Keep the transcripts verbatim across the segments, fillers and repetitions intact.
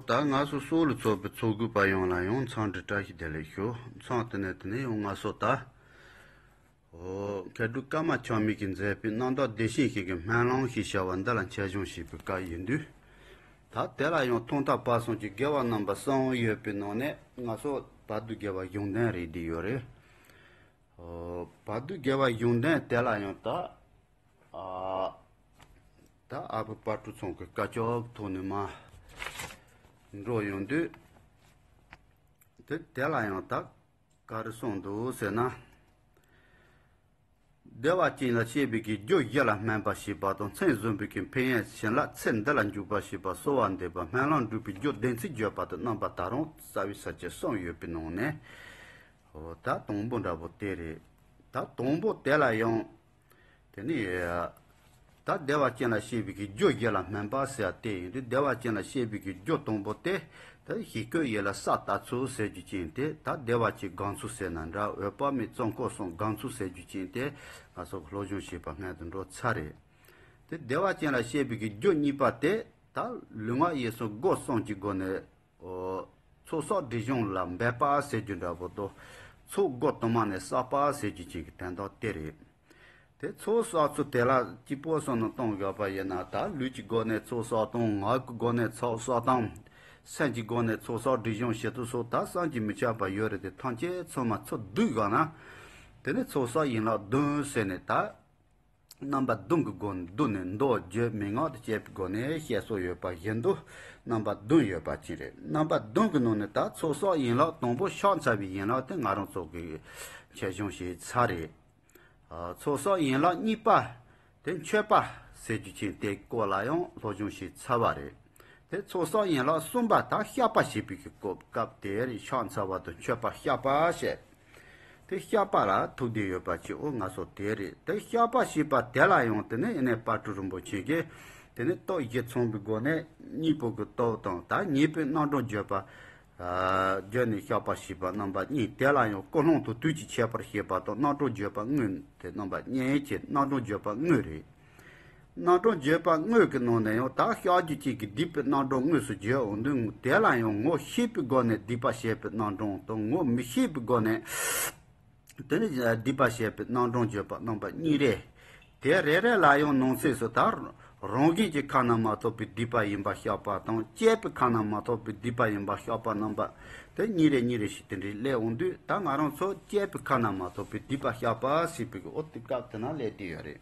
ད་ང་ཚོ་སོག་ལུ་ཚོགས་པའི་ཚོགས་དགོས་པ་ཡོངས་ལ་ཡང་འཚམས་འདྲི་བཀྲ་ཤིས་བདེ་ལེགས་ཞུ། འཚམས་དེ་ནས་དེ་ནས་ཡང་ང་ཚོ་ད། ཨོ། མཁས་གྲུབ་ཀརྨ་ཆགས་མེད་ཀྱིས་མཛད་པའི་རྣམ་དག་བདེ་ཆེན་ཞིག་གི་སྨོན་ལམ་ཞེས་བྱ་བ་འདི་ལ་འཆད་སྦྱོང་བྱེད་པའི་སྐབས་ཡིན་དུས། ད་དེ་ལ་ཡང་ཐོག་མཐའ་བར་གསུམ་གྱི་དགེ་བ་རྣམ་པ་གསུམ་ཡོད་པའི་ནང་ནས་ང་ཚོ་བར་དོའི་དགེ་བ་གཞུང་དོན་རེད་བསྡུས་ཡོད་རེད། ཨོ། བར་དོའི་དགེ་བ་གཞུང་དོན་དེ་ལ་ཡང་ད། ཨ། ད་ཨ་ཕོ་དཔལ་སྤྲུལ་ཚང་གི་བཀའ་ཆོས་ཐོག་ནས་མར་འགྲོ་ཡོང་དུས། དེ་དེ་ལ་ཡང་ད་ག་རེ་གསུངས་འདུག་ཟེར་ན། བདེ་བ་ཅན་ལ་སྐྱེས་པའི་གི་རྒྱུ་བཞི་ལ་སྨོན་པ་ཞེས་པ་དང་། མཚན་གཞོན་པའི་གི་ཕན་ཡོན་བྱིན་རླབས་ཚེ་འདི་ལ་འཇུག་པ་ཞེས་པ་གསོལ་བ་འདེབས་པ་སྨོན་ལམ་འགྲུབ་པའི་རྒྱུ་བདེན་ཚིག་བརྗོད་པ་དང་རྣམ་པ་ད་རུང་རྩ་བའི་ས་བཅད་གསུམ་ཡོད་པའི་ནང་ནས། འོ་ད་དང་པོ་འདྲ་པོ་དེ་རེད། ད་དང་པོ་དེ་ལ་ཡང་། དེ་ནི། ད་བདེ་བ་ཅན་ལ་སྐྱེས་པའི་གི་རྒྱུ་བཞི་ལ་སྨོན་པ་ཟེར་བ་དེ་ཡིན་དུས། བདེ་བ་ཅན་ལ་སྐྱེས་པའི་གི་རྒྱུ་དང་པོ་དེ། ད་ཞིག་རྒྱུ་ཡིད་ལ་ས་ལྟ་ཚུལ་ཟེར་རྒྱུ་ཅན་དེ། ད་བདེ་བ་ཅན་དགང་ཚུལ་ཟེར་ན་འདྲ། འོད་དཔག་མེད་བརྩོན་འགྲུས་གསུམ་དགང་ཚུལ་ཟེར་རྒྱུ་ཅན་དེ། ང་ཚོ་གི་སློབ་སྦྱོང་བྱེད་པ་སྔོན་དུ་འགྲོ་ཚར་རེད། དེ་བདེ་བ་ཅན་ལ་སྐྱེས་པའི་གི་རྒྱུ་གཉིས་པ་དེ། ད་ལུས་ངག་ཡིད་གསུམ་སྒོ་གསུམ་གྱི་སྒོ་ནས། ཨོ། ཚོགས་བསགས་སྒྲིབ་སྦྱང་ལ་འབད་པ་ཟེར་རྒྱུ་འདྲ་པོ་དང་། ཚོགས་སྒོ་དུ་མ་ནས་བསགས་པ་ཟེར་རྒྱུ་ཅན་གྱི་དོན་དག་དེ་རེད། དེ་ཚོགས་བསགས་ཚུལ་དེ་ལ་གཅིག་པོ་བསམ་བློ་གཏོང་དགོས་པ་ཡིན་ན། ད་ལུས་ཀྱི་སྒོ་ནས་ཚོགས་བསགས་དང་། ངག་གི་སྒོ་ནས་ཚོགས་བསགས་དང་། སེམས་ཀྱི་སྒོ་ནས་ཚོགས་བསགས་སྒྲིབ་སྦྱང་བྱེད་ཚུལ་སོགས་ད་བསམ་གྱིས་མི་ཁྱབ་པ་ཡོད་རེད། དེ་ཐམས་ཅད་ཚང་མ་ཚུར་བསྡུས་དགོས་ན། དེ་ནི་ཚོགས་བསགས་ཡན་ལག་བདུན་ཟེར་ནས་ད། རྣམ་པ་བདུན་གྱི་སྒོ་ནས་བསྡུས་ནས་མདོ་རྒྱུད་མན་ངག་དང་བཅས་པའི་སྒོ་ནས་བཤད་སྲོལ་ཡོད་པ་བཞིན་དུ། རྣམ་པ་བདུན་ཡོད་པ་ཅིག་རེད། རྣམ་པ་བདུན་གྱི་ནང་ནས་ད་ཚོགས་བསགས་ཡན་ལག་དང་པོ་ཕྱག་འཚལ་བའི་ཡན་ལག་དེ་ང་རང་ཚོ་གིས་འཆད་སྦྱོང་བྱས་ཚར་རེད། ཨ། ཚོགས་བསགས་ཡན་ལག་གཉིས་པ་དེ་མཆོད་པ་ཟེར་རྒྱུ་ཅན་དེའི་སྐོར་ལ་ཡང་སློབ་སྦྱོང་བྱས་ཚར་བ་རེད། དེ་ཚོགས་བསགས་ཡན་ལག་གསུམ་པ་ད་བཤགས་པ་བྱེད་པའི་གི་སྐབས་སྐབས་དེར་ཕྱག་འཚལ་བ་དང་མཆོད་པ་བཤགས་པ་བཤད། དེ་བཤགས་པ་ལ་ཐུག་བསྡད་ཡོད་པ་ཅིག་འོ་ང་ཚོ་དེ་རེད། དེ་བཤགས་པ་ཞེས་པ་དེ་ལ་ཡང་དེ་ནས་ཡེ་ནས་དཔལ་སྤྲུལ་རིན་པོ་ཆེ་གིས་དེ་ནས་སྟོབས་བཞི་ཚང་བའི་སྒོ་ནས་གཉིས་པོ་གི་སྟོབས་དང་། ད་ཉེས་པའི་རྣམ་གྲངས་བརྗོད་པ། ཨ། བརྗོད་ནས་བཤགས་པ་ཞེས་པ་རྣམ་པ་གཉིས། དེ་ལ་ཡང་ཀུན་སློང་དང་དུས་ཀྱི་ཁྱད་པར་བཤད་པ་དང་། རྣམ་གྲངས་བརྗོད་པ་དངོས་དེ་རྣམ་པ་གཉིས་ཀྱི་རྣམ་གྲངས་བརྗོད་པ་དངོས་རེད། རྣམ་གྲངས་བརྗོད་པ་དངོས་ཀྱི་ནང་ནས་ཡང་ད་བཤགས་རྒྱུ་གཅིག་གི་སྡིག་པའི་རྣམ་གྲངས་དངོས་སུ་བརྗོད་འོང་དུས། དེ་ལ་ཡང་ངོ་ཤེས་པའི་སྒོ་ནས་སྡིག་པ་བཤད་པའི་རྣམ་གྲངས་དང་། ངོ་མི་ཤེས་པའི་སྒོ་ནས་དེ་ནི་སྡིག་པ་བཤད་པའི་རྣམ་གྲངས་བརྗོད་པ་རྣམ་པ་གཉིས་རེད། དེ་རེ་རེ་ལ་ཡང་ནང་གསེས་སུ་ད་རང་བཞིན་གྱི་ཁ་ན་མ་ཐོ་བའི་སྡིག་པ་ཡིན་པ་བཤགས་པ་དང་། བཅས་པའི་ཁ་ན་མ་ཐོ་བའི་སྡིག་པ་ཡིན་པ་བཤགས་པ་རྣམ་པ་དེ་གཉིས་རེ་གཉིས་རེ་ཞིག་དེ་འདྲའི་སླེབས་འོང་དུས། ད་ང་རང་ཚོ་བཅས་པའི་ཁ་ན་མ་ཐོ་བའི་སྡིག་པ་བཤགས་པ་ཟེར་བའི་གི་འོ་དེ་སྐབས་དེ་ན་སླེབས་བསྡད་ཡོད་རེད།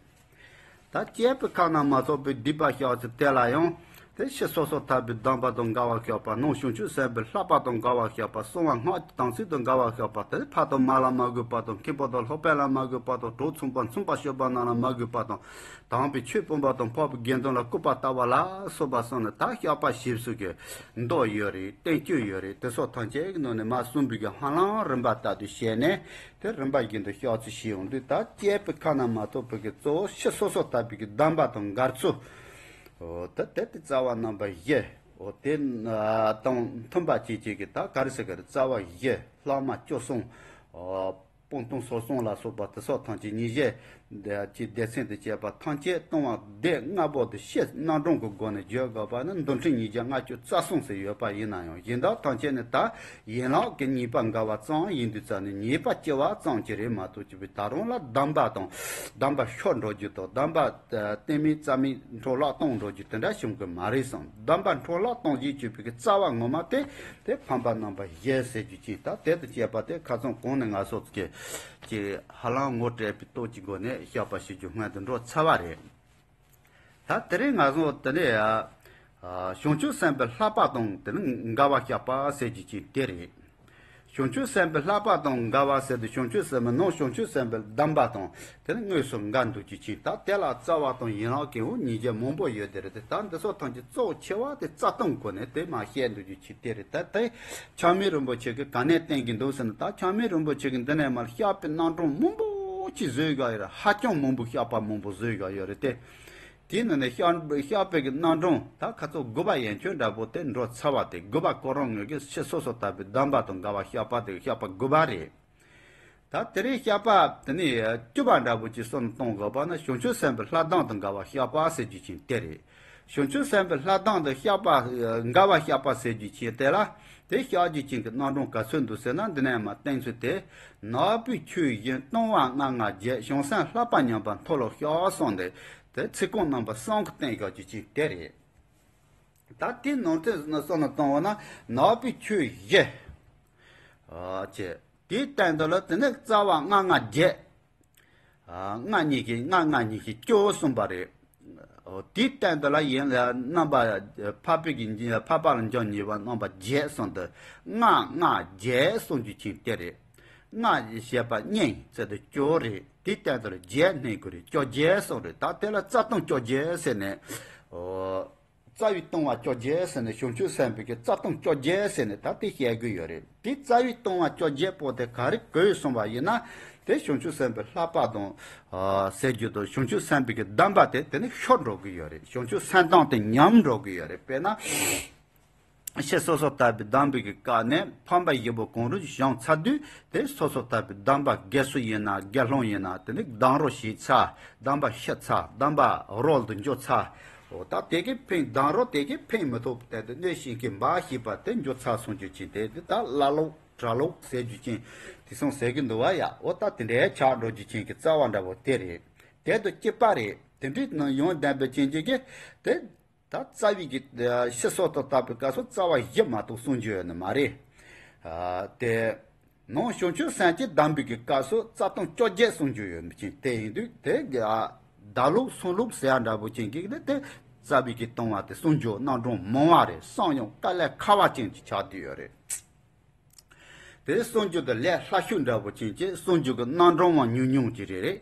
ད་བཅས་པའི་ཁ་ན་མ་ཐོ་བའི་སྡིག་པ་བཤགས་ཚུལ་དེ་ལ་ཡང་། དེ་ཕྱི་སོ་སོར་ཐར་པའི་སྡོམ་པ་དང་འགལ་བ་བཤགས་པ། ནང་བྱང་ཆུབ་སེམས་དཔའི་བསླབ་པ་དང་འགལ་བ་བཤགས་པ། གསང་བ་སྔགས་ཀྱི་དམ་ཚིག་དང་འགལ་བ་བཤགས་པ། དེ་ཕ་དང་མ་ལ་མ་གུས་པ་དང་། མཁན་པོ་དང་སློབ་དཔོན་ལ་མ་གུས་པ་དང་། གྲོགས་མཚུངས་པ་མཚུངས་པར་སྤྱོད་པ་རྣམས་ལ་མ་གུས་པ་དང་། དམ་པའི་ཆོས་སྤོང་བ་དང་། འཕགས་པའི་དགེ་འདུན་ལ་ལྐུགས་པ་ལྟ་བ་ལ་སོགས་པ་གསུངས་ནས། ད་བཤགས་པ་བྱེད་ཚུལ་གྱི་མདོ་ཡོད་རེད། བསྟན་བཅོས་ཡོད་རེད། དེ་སོགས་ཐམས་ཅད་ཀྱི་ནང་ནས་མར་གསུངས་པའི་གི་ཧ་ལམ་རིམ་པ་ལྟར་དུ་བཤད་ནས། དེ་རིམ་པ་བཞིན་དུ་བཤགས་ཚུལ་ཞུས་འོང་དུས། ད་བཅས་པའི་ཁ་ན་མ་ཐོ་བའི་གི་གཙོ་བོ་ཕྱི་སོ་སོར་ཐར་པའི་གི་སྡོམ་པ་དང་འགལ་ཚུལ། འོ་ད་དེ་དེ་རྩ་བ་རྣམ་པ་བཞི། འོ་དེ་དང་མཐུན་པ་བཅས་བཅས་ཀྱི་ད་ག་རེ་ཟེར་གི་རེད། རྩ་བ་བཞི། ལྷག་མ་བཅུ་གསུམ། འོ་སྤང་ལྟུང་ཚོགས་གསུམ་ལ་སོགས་པ་དེ་སོགས་ཐམས་ཅད་ཉེས་བྱས་ཀྱི་སྡེ་ཚན་དུ་བཅས་པ་ཐམས་ཅད་ལྟུང་བ་སྡེ་ལྔ་པོ་དེ་ཕྱི་རྣམ་གྲངས་ཀྱི་སྒོ་ནས་བརྗོད་དགོས་པ་ནི་མདོ་ཁྲིད་ཉིས་བརྒྱ་ལྔ་བཅུ་རྩ་གསུམ་ཟེར་ཡོད་པ་ཡིན་ན་ཡང་། གཞན་དག་ཐམས་ཅད་ནི་ད་ཡན་ལག་གི་ཉེས་པ་འགལ་བ་ཙམ་ཡིན་དུས་ཙང་ནས། ཉེས་པ་སྐྱེ་བ་ཙམ་གྱིས་རེད་མ་གཏོགས། སྐྱེ་བའི་ད་རུང་ལ་སྡོམ་པ་དང་། སྡོམ་པ་ཤོར་འགྲོ་རྒྱུ་དང་། སྡོམ་པ་གཏན་མེད་རྩ་མེད་འཕྲོ་བརླག་གཏོང་འགྲོ་རྒྱུ་དེ་འདྲ་བྱུང་གི་མ་རེད་བསམ། སྡོམ་པ་འཕྲོ་བརླག་གཏོང་བྱེད་སྤྱོད་པའི་གི་རྩ་བ་ངོ་མ་དེ། དེ་ཕམ་པ་རྣམ་པ་བཞི་ཟེར་རྒྱུ་ཅིག་ད་དེ་དང་བཅས་པ་དེ་ཁ་སང་གོང་ནས་ང་ཚོ་གི་ཀྱི་ཧ་ལམ་ངོ་སྤྲད་པའི་སྟོབས་ཀྱི་སྒོ་ནས་བཤགས་པ་ཞུ་རྒྱུ་སྔོན་དུ་འགྲོ་ཚར་བ་རེད། ད་དེ་རིང་ང་ཚོ་དེ་ནས་ཨ་བྱང་ཆུབ་སེམས་དཔའི་བསླབ་པ་དང་དེ་ནས་འགལ་བ་བཤགས་པ་ཟེར་རྒྱུ་ཅིག་དེ་རེད། བྱང་ཆུབ་སེམས་དཔའི་བསླབ་པ་དང་འགལ་བ་ཟེར་དུས། བྱང་ཆུབ་སེམས་དཔའི་ནང་བྱང་ཆུབ་སེམས་དཔའི་སྡོམ་པ་དང་དེ་ནས་དངོས་སུ་འགལ་འདུག་རྒྱུ་ཅིག་ད་དེ་ལ་རྩ་བ་དང་ཡན་ལག་གི་འོ་ཉིས་བརྒྱ་མང་པོ་ཡོད་དེ་རེད་དེ། ད་འདི་ཚོ་ཐམས་ཅད་གཙོ་བོ་ཆེ་བ་དེ་རྩ་ལྟུང་སྒོ་ནས་དེ་མར་བཤད་འདུག་རྒྱུ་ཅིག་དེ་རེད། ད་དེ་ཆགས་མེད་རིན་པོ་ཆེ་གིས་ག་ནས་བསྟན་གྱི་འདུག་ཟེར་ན། ད་ཆགས་མེད་རིན་པོ་ཆེ་གིས་འདི་ནས་མར་བཤགས་པའི་རྣམ་གྲངས་མང་པོ་ཅིག་བཟོས་བཞག་ཡོད་རེད། ཧ་ཅང་མང་པོ་བཤགས་པ་མང་པོ་བཟོས་བཞག་ཡོད་རེད་དེ། དེའི་ནང་ནས་བཤགས་བཤགས་པའི་གི་རྣམ་གྲངས་ད་ཁ་ཚོ་དགུ་པ་ཡན་ཆོད་འདྲ་པོ་དེ་འགྲོ་ཚར་བ་དེ། དགུ་པ་ཁོ་རང་ངོས་ཀྱི་ཕྱི་སོ་སོར་ཐར་པའི་སྡོམ་པ་དང་འགལ་བ་བཤགས་པ་དེ་བཤགས་པ་དགུ་པ་རེད། ད་དེ་རིང་བཤགས་པ་དེ་ནས་བཅུ་པ་འདྲ་པོ་ཅིག་བསམ་བློ་གཏོང་དགོས་པ་ན། བྱང་ཆུབ་སེམས་དཔའི་བསླབ་སྡོམ་དང་འགལ་བ་བཤགས་པ་ཟེར་རྒྱུ་ཅིག་དེ་རེད། བྱང་ཆུབ་སེམས་དཔའི་ལྷ་གདངས་དེ་བཤགས་པ། མགར་བ་བཤགས་པ་ཟེར་རྒྱུ་ཅིག་དེ་ལ། དེ་བཤགས་རྒྱུ་ཅིག་གི་རྣམ་གྲངས་ག་ཚོད་འདུག་ཟེར་ན། འདི་ནས་མར་བསྟན་ཚུལ་དེ། ནག་པོའི་ཆོས་བཞི་སྟོང་པ་ལྔ་ལྔ་བརྒྱད། བྱང་སེམས་ལྷག་པ་ཉམས་པ་མཐོལ་ལོ་བཤགས་གསུངས་ཏེ། དེ་ཚིག་རྐང་རྣམ་པ་གསུམ་གྱིས་བསྟན་བཞག་རྒྱུ་ཅིག་དེ་རེད། ད་དེ་ནང་དོན་བསམ་བློ་བཏང་བ་ན། ནག་པོའི་ཆོས་བཞི། ཨ་ཅེ། དེའི་སྟེང་དུ་ལ་དེ་ནས་རྩ་བ་ལྔ་ལྔ་བརྒྱད། ཨ། ལྔ་གཉིས་ཀྱིས་ལྔ་ལྔ་གཉིས་ཀྱིས་བཅུ་གསུངས་པ་རེད། འོ། དེའི་སྟེང་དུ་ལ་ཡིན་ལ་རྣམ་པ། འཕགས་པའི་གི་འཕགས་པ་ལ་འཇུག་ནུས་པ་རྣམ་པ་བརྒྱད་གསུངས་ཏེ། ལྔ་ལྔ་བརྒྱད་གསུངས་རྒྱུ་ཅིག་དེ་རེད། ལྔ་བྱས་པ་གཉིས་བྱས་ཏེ་བཅུ་རེད། དེའི་སྟེང་དུ་ལ་བརྒྱད་བསྣན་དགོས་རེད། བཅོ་བརྒྱད་གསུངས་རེད། ད་དེ་ལ་རྩ་ལྟུང་བཅོ་བརྒྱད་ཟེར་ནས། འོ། རྩ་བའི་ལྟུང་བ་བཅོ་བརྒྱད་ཟེར་ནས། བྱང་ཆུབ་སེམས་དཔའི་གི་རྩ་ལྟུང་བཅོ་བརྒྱད་ཟེར་ནས་ད་དེ་བཤད་གི་ཡོད་རེད། དེ་རྩ་བའི་ལྟུང་བ་བཅོ་བརྒྱད་པོ་དེ་ག་རེ་གོ་གསུངས་པ་ཡིན་ན། དེ་བྱང་ཆུབ་སེམས་དཔའི་ལྷག་པ་དང་། ཨ། ཟེར་རྒྱུ་དང་། བྱང་ཆུབ་སེམས་དཔའི་གི་གདམས་པ་དེ་དེ་ནི་ཤོར་འགྲོ་གི་ཡོད་རེད། བྱང་ཆུབ་སེམས་གདམས་དེ་ཉམས་འགྲོ་གི་ཡོད་རེད། དཔེར་ན། ཕྱི་སོ་སོར་བརྟགས་པའི་གདམས་པའི་གི་སྐབས་ནས་ཕམ་པ་བཞི་པོ་གང་རུང་བྱུང་ཚར་དུས། དེ་སོ་སོར་བརྟགས་པའི་གདམས་པ་དགེ་ཚུལ་ཡིན་ན། དགེ་སློང་ཡིན་ན། དེ་ནི་གདམས་རོགས་བྱས་ཚར། གདམས་པ་ཤེས་ཚར། གདམས་པ་རོགས་དུ་འཇུག་ཚར། འོ། ད་དེ་གི་ཕན། གདམས་རོགས་དེ་གི་ཕན་མི་ཐོགས་པ་དེ་དེ་གནོད་བྱེད་མཁན་འབའ་ཞིག་པ་དེ་འཇུག་ཚར་སོང་རྒྱུ་ཅིག་དེ། དེ་ད་བླ་ལོག་གྲྭ་ལོག་ཟེར་རྒྱུ་ཅན་དེ་སོང་ཟེར་གི་འདུག་བ་ཡ། འོ། ད་དེ་འདྲའི་ཆགས་འགྲོ་རྒྱུ་ཅན་གྱི་རྩ་བ་འདྲ་བོ་དེ་རེད། དེ་དང་གཅིག་པ་རེད། དེ་འདྲའི་ནང་ཡོང་བསྡད་པའི་ཅན་ཅིག་གིས་དེ། ད་རྩ་བའི་གི་ཕྱི་སོ་སོར་བརྟགས་པའི་སྐབས་སུ་རྩ་བ་བཞི་མ་གཏོགས་གསུང་རྒྱུ་ཡོད་ནི་མ་རེད། ཨ། དེ། ནང་བྱང་ཆུབ་སེམས་བསྐྱེད་གདམས་པའི་གི་སྐབས་སུ་རྩ་ལྟུང་བཅོ་བརྒྱད་གསུང་རྒྱུ་ཡོད་མི་ཅན་དེ་ཡིན་དུས། དེ་གི། ཨ། བརྡ་ལུགས་གསུང་ལུགས་ཟེར་ཡ་འདྲ་བོ་ཅན་གྱི་དེ་དེ་རྩ་བའི་གི་ལྟུང་བ་དེ་གསུང་རྒྱུ་རྣམ་གྲངས་མང་བ་རེད། གསུང་ཡང་དཀའ་ལས་ཁག་པ་ཅན་གྱི་ཆགས་བསྡད་ཡོད་རེད། དེ་གསུང་རྒྱུ་དེ་ལས་སླ་ཤོས་འདྲ་བོ་ཅན་གྱི། གསུང་རྒྱུ་གི་རྣམ་གྲངས་མང་ཉུང་ཉུང་ཅིག་རེད། རེད།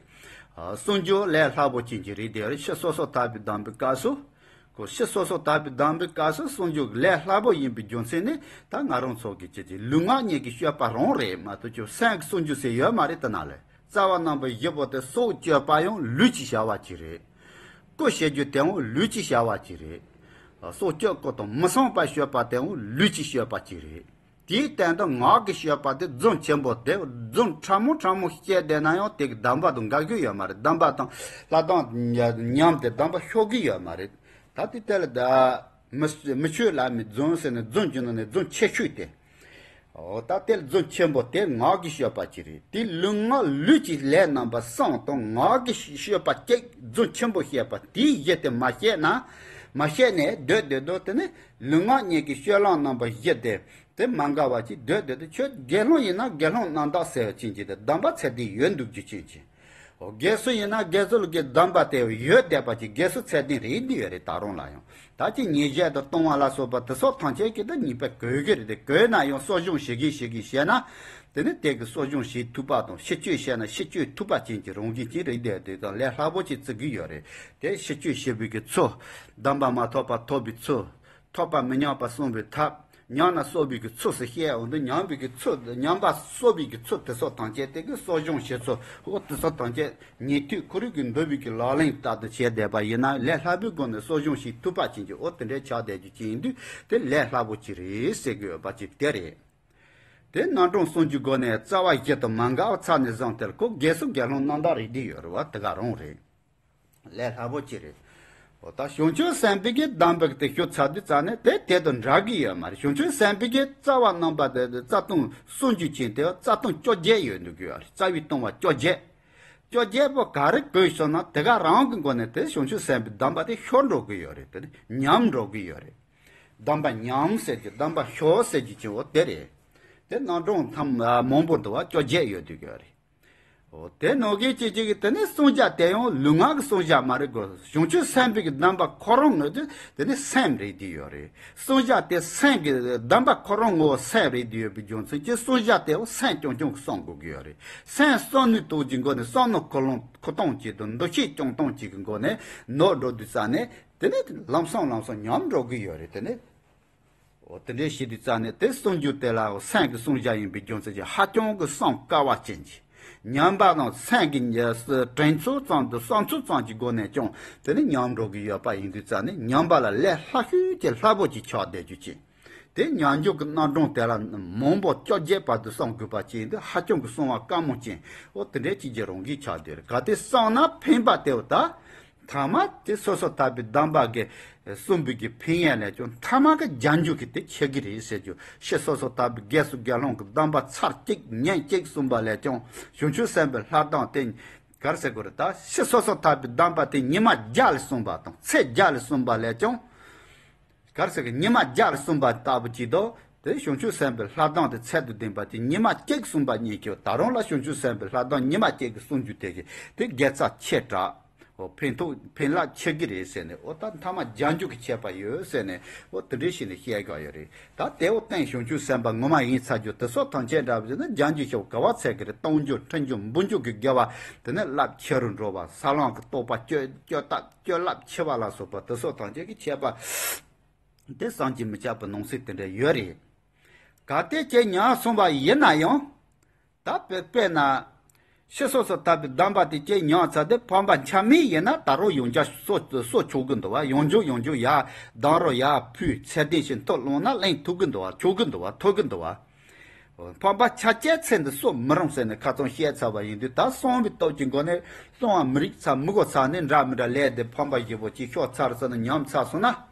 ཨ། གསུང་རྒྱུ་ལས་སླ་པོ་ཅན་གྱི་རིགས་དེ་རེད། ཕྱི་སོ་སོར་བརྟགས་པའི་གདམས་པའི་སྐབས་སུ། ཁོ་ཕྱི་སོ་སོར་བརྟགས་པའི་གདམས་པའི་སྐབས་སུ་གསུང་རྒྱུ་ལས་སླ་པོ་ཡིན་པའི་རྒྱུ་མཚན་ནི། ད་ང་རང་ཚོ་གི་ཅི་ཅི་ལུས་ངག་གཉིས་ཀྱི་སྤྱོད་པ་རང་རེད་མ་གཏོགས། ཁྱོད་སེམས་ཀྱི་གསུང་རྒྱུ་ཟེར་ཡོད་མ་རེད། དེ་ན་ལས་རྩ་བ་རྣམ་པ་བཞི་པོ་དེ་སྲོག་གཅོད་པ་ཡང་ལུས་ཀྱི་བྱ་བ་ཅིག་རེད། རྐུ་བྱེད་རྒྱུ་དེའང་ལུས་ཀྱི་བྱ་བ་ཅིག་རེད། སྲོག་གཅོད་དགོས་དང་མི་བསམ་པར་སྤྱོད་པ་དེའང་ལུས་ཀྱི་སྤྱོད་པ་ཅིག་རེད། དེའི་སྟེང་དུ་ངག་གི་སྤྱོད་པ་དེ་རྫུན་ཆེན་པོ་དེ། རྫུན་ཕྲ་མོ་ཕྲ་མོ་བཤད་བསྡད་ན་ཡང་དེ་གི་གདམས་པ་དང་འགལ་གྱི་ཡོད་མ་རེད། གདམས་པ་དང་ལྷག་གདངས་ཉམས་ཏེ་གདམས་པ་ཤོར་གྱི་ཡོད་མ་རེད། ད་དེ་དེ་ལ་ད་མི་མི་ཆོས་བླ་མའི་རྫུན་ཟེར་ནས་རྫུན་གྱི་ནང་ནས་རྫུན་ཆེ་ཤོས་དེ། འོ། ད་དེ་ལ་རྫུན་ཆེན་པོ་དེ་ངག་གི་སྤྱོད་པ་ཅིག་རེད། དེ་ལུས་ངག་ལུས་ཀྱི་ལས་རྣམ་པ་གསུམ་དང་ངག་གི་སྤྱོད་པ་གཅིག་རྫུན་ཆེན་པོ་བཤད་པ་དེའི་གཞི་དེ་མ་བཤད་ན། མ་བཤད་ནས་སྡོད་སྡོད་དུས་དེ་ནི་ལུས་ངག་གཉིས་ཀྱི་སྤྱོད་ལམ་རྣམ་པ་བཞི་དེ། དེ་མ་འགལ་བ་ཅིག་སྡོད་སྡོད་དུས། ཁྱོད་དགེ་སློང་ཡིན་ན་དགེ་སློང་རྣམ་དག་ཟེར་བ་ཅན་གྱི་དེ་གདམས་པ་ཚད་ལྡན་ཡོད་འདུག་རྒྱུ་ཅན་གྱི། འོ། དགེ་ཚུལ་ཡིན་ན་དགེ་ཚུལ་གྱི་གདམས་པ་དེ་ཡོད་བསྡད་པ་ཅིག་དགེ་ཚུལ་ཚད་ལྡན་རེད་འདི་ཡོད་རེད། ད་རུང་ལ་ཡང་ད་ཅི་ཉེས་བྱས་དང་ལྟུང་བ་ལ་སོགས་པ་དེ་སོགས་ཐམས་ཅད་ཀྱི་དེ་ཉེས་པ་གོས་གི་རེད། དེ་གོས་ན་ཡང་གསོ་སྦྱོང་བྱེད་གི་བྱེད་གི་བྱས་ན། དེ་ནི་དེ་གི་གསོ་སྦྱོང་བྱེད་ཐུབ་པ་དང་ཕྱིར་བཅོས་བྱས་ན་ཕྱིར་བཅོས་ཐུབ་པ་ཅན་གྱི་རང་བཞིན་ཅན་རེད། དེ་དེ་དང་ལས་སླ་པོ་ཅིག་བརྩི་གི་ཡོད་རེད། དེ་ཕྱིར་བཅོས་བྱེད་པའི་གི་ཚུལ། གདམས་པ་མ་ཐོབ་པ་ཐོབ་པའི་ཚུལ། ཐོབ་པ་མི་ཉམས་པ་སྲུང་བའི་ཐབས། ཉམས་ན་གསོ་བའི་གི་ཚུལ་ཟེར་བཤད། འོ་འདི་ཉམས་པའི་གི་ཚུལ། ཉམས་པ་གསོ་བའི་གི་ཚུལ་དེ་སོགས་ཐམས་ཅད་དེ་གི་གསོ་སྦྱོང་བྱེད་ཚུལ། འོ་དེ་སོགས་ཐམས་ཅད་ཉན་ཐོས་ཁོ་རང་གི་འདུལ་བའི་གི་ལག་ལེན་ལྟར་དུ་བྱས་བསྡད་པ་ཡིན་ན། ལས་སླ་པོའི་སྒོ་ནས་གསོ་སྦྱོང་བྱེད་ཐུབ་པ་ཅན་གྱི། འོ་དེ་འདྲའི་ཆགས་བསྡད་རྒྱུ་ཅན་ཡིན་དུས་དེ་ལས་སླ་པོ་ཅིག་རེད་ཟེར་གི་ཡོད་པ་ཅིག་དེ་རེད། དེ་རྣམ་གྲངས་གསུམ་གྱི་སྒོ་ནས་རྩ་བ་བཞི་དང་མ་འགལ་བ་ཚར་ནས་བཟུང་སྟེ་ཁོ་དགེ་སོ་དགེ་སློང་རྣམ་དག་རེད་འདི་ཡོད་རེད་བ། དེ་ག་རང་རེད། ལས་སླ་པོ་ཅིག་རེད། འོ་ད་བྱང་ཆུབ་སེམས་དཔའི་གི་གདམས་པ་དེ་ཞུ་ཚར་དུས་ཙ་ནས་དེ་དེ་དང་འདྲ་གི་ཡོད་མ་རེད། བྱང་ཆུབ་སེམས་དཔའི་གི་རྩ་བ་རྣམ་པ་དེ་རྩ་ལྟུང་གསུམ་གྱི་ཅན་དེ་རྩ་ལྟུང་བཅོ་བརྒྱད་ཡོད་འདུག་གི་ཡོད་རེད། རྩ་བའི་ལྟུང་བ་བཅོ་བརྒྱད། བཅོ་བརྒྱད་པོ་ག་རེ་གོས་སོང་ན་དེ་ག་རང་གི་སྒོ་ནས་དེ་བྱང་ཆུབ་སེམས་དཔའི་གདམས་པ་དེ་ཤོར་འགྲོ་གི་ཡོད་རེད། དེ་ནི་ཉམས་འགྲོ་གི་ཡོད་རེད། གདམས་པ་ཉམས་ཟེར་གྱི་གདམས་པ་ཤོར་ཟེར་གྱི་ཅན་འོ་དེ་རེད། དེ་རྣམ་གྲངས་ཐམ་མང་པོ་འདུག་བ། བཅོ་བརྒྱད་ཡོད་འདུག་གི་ཡོད་རེད། འོ་དེ་ནང་གི་ཅི་ཅི་གི་དེ་ནི་བསྲུང་བྱ་དེ་ཡང་ལུས་ངག་གི་བསྲུང་བྱ་མ་རེད་གོ། བྱང་ཆུབ་སེམས་དཔའི་གི་གདམས་པ་ཁོ་རང་ངོས་དེ་དེ་ནི་སེམས་རེད་དེ་ཡོད་རེད། བསྲུང་བྱ་དེ་སེམས་ཀྱི་གདམས་པ་ཁོ་རང་ངོ་བོ་སེམས་རེད་དེ་ཡོད་པའི་རྒྱུ་མཚན་གྱིས་བསྲུང་བྱ་དེ་ཡང་སེམས་རྐྱང་རྐྱང་གི་བསྲུང་དགོས་ཀྱི་ཡོད་རེད། སེམས་བསྲུང་ནུས་སྟོབས་ཀྱི་སྒོ་ནས་བསམ་མནོ་འཁོར་ལོ་འཁོར་སྟངས་གཅིག་དང་འདུ་ཤེས་སྐྱོང་སྟངས་གཅིག་གི་སྒོ་ནས་ནོར་འགྲོ་དུས་ཙ་ནས་དེ་ནི་ལམ་སང་ལམ་སང་ཉམས་འགྲོ་གི་ཡོད་རེད། དེ་ནི། འོ་དེ་འདྲའི་བྱེད་དུས་ཙ་ནས་དེ་བསྲུང་རྒྱུ་དེ་ལ་སེམས་ཀྱི་བསྲུང་བྱ་ཡིན་པའི་རྒྱུ་མཚན་གྱིས་ཧ་ཅང་གི་བསྲུང་དཀའ་བ་ཅན་གྱི། ཉམས་པ་དང་སེམས་ཀྱི་དྲན་ཚུལ་ཙམ་དང་བསམ་ཚུལ་ཙམ་གྱི་སྒོ་ནས་ཀྱང་དེ་ནི་ཉམས་འགྲོ་གི་ཡོད་པ་ཡིན་དུས་ཙ་ནས་ཉམས་པ་ལ་ལས་སླ་ཤོས་ཀྱི་སླ་པོ་ཅིག་ཆགས་བསྡད་རྒྱུ་ཅན། དེ་ཉམས་འགྱུར་གྱི་རྣམ་གྲངས་དེ་ལ་མང་པོ་བཅོ་བརྒྱད་བར་དུ་བསྲུང་དགོས་པ་ཅན་དེ་ཧ་ཅང་གི་བསྲུང་བ་དཀའ་མོ་ཅན། འོ་དེ་འདྲའི་ཅིག་གི་རང་གི་ཆགས་བསྡད་རེད། གལ་ཏེ་བསྲུངས་ན་ཕན་པ་དེ་འོ་ད། ཐ་མ་དེ་སོ་སོ་ཐར་པའི་གདམས་པ་གི་གསུངས་པའི་གི་ཕན་ཡོན་ལས་ཀྱང་ཐ་མ་གི་རྒྱན་རྒྱུ་གི་དེ་ཁྱེད་ཀྱི་རེད་ཟེར་རྒྱུ། ཕྱི་སོ་སོ་ཐར་པའི་རྒྱལ་སྲས་དགེ་སློང་གི་གདམས་པ་ཚར་གཅིག་ཉིན་གཅིག་གསུངས་པ་ལས་ཀྱང་བྱང་ཆུབ་སེམས་དཔའི་ལྷ་གདམས་དེ་ག་རེ་ཟེར་དགོས་རེད། ད་ཕྱི་སོ་སོ་ཐར་པའི་གདམས་པ་དེ་ཉི་མ་བརྒྱ་ལ་གསུངས་པ་དང་ཚེས་བརྒྱ་ལ་གསུངས་པ་ལས་ཀྱང་ག་རེ་ཟེར་གི། ཉི་མ་བརྒྱ་ལ་གསུངས་པ་ལྟ་བུ་ཅིག་དང་། དེ་བྱང་ཆུབ་སེམས་དཔའི་ལྷ་གདམས་དེ་ཚད་དང་ལྡན་པ་ཅིག་ཉི་མ་གཅིག་གསུངས་པ་གཉིས་ཀྱི། ད་རུང་ལ་བྱང་ཆུབ་སེམས་དཔའི་ལྷ་གདམས་ཉི་མ་གཅིག་གི་གསུང་རྒྱུ་དེ་གི་དེ་དགེ་རྩ་ཆེ་དྲགས། འོ་ཕན་ཐོགས་ཕན་རླབས་ཆེ་གི་རེད་ཟེར་ནས། འོ་ད་ཐ་མ་རྒྱན་རྒྱུ་གི་ཁྱད་པར་ཡོད་ཟེར་ནས། འོ་དེ་འདྲའི་ཞིག་ནས་བཤད་དགོས་ཡོད་རེད། ད་དེ་འོ་བསྟན་བྱང་ཆུབ་སེམས་དཔའ་ངོ་མ་ཡིན་ཚར་རྒྱུ་དེ་སོགས་ཐམས་ཅད་འདྲ་བ་ཟེར་ན། རྒྱན་རྒྱུ་ཞབས་ག་བ་ཚད་གི་རེད། གཏོང་རྒྱུ་འཕྲིན་རྒྱུ་འབུལ་རྒྱུ་གི་དགེ་བ། དེ་ནས་རླབས་ཆེ་རུ་འགྲོ་བ། ས་ལམ་གི་རྟོགས་པ་སྤྱོད་སྤྱོད་ཐབས་སྤྱོད་རླབས་ཆེ་བ་ལ་སོགས་པ་དེ་སོགས་ཐམས་ཅད་ཀྱི་ཁྱད་པར། དེ་བསམ་གྱིས་མི་ཁྱབ་པའི་ནང་གསེས་དེ་འདྲ་ཡོད་རེད། གལ་ཏེ་ཁྱེད་ཉམས་སོང་བ་ཡིན་ན་ཡང་། ད་དཔེ་དཔེར་ན། ཕྱི་སོ་སོ་ཐར་པའི་གདམས་པ་དེ་ཁྱེད་ཉམས་ཚར་ཏེ་ཕམ་པ་ཆ་མེད་ཡིན་ན། ད་རུང་ཡང་བསྐྱར་གསོ་གསོ་ཆོག་གི་འདུག་བ། ཡང་བསྐྱར་ཡང་བསྐྱར་ཡར་གདམས་རོགས་ཡར་ཕུལ་ཚད་ལྡན་ཞིག་ཐོབ་ལོང་ན་ལེན་ཐུབ་ཀྱི་འདུག་བ། ཆོག་གི་འདུག་བ། ཐོབ་ཀྱི་འདུག་བ། ཕམ་པ་ཆ་བཅད་ཚེ་འདི་གསོ་མི་རུང་ཟེར་ནས་ཁ་ཚོན་བཤད་ཚར་བ་ཡིན་དུས། ད་གསང་བའི་སྟོབས་ཀྱི་སྒོ་ནས་གསང་བ་མི་རིག་ཚར་མི་གོ་ཚར་ནས་འདྲ་མི་འདྲ་ལས་དེ་ཕམ་པ་བཞི་པོ་ཅིག་ཤོར་ཚར་ཟེར་ན། ཉམས་ཚར་སོང་ན།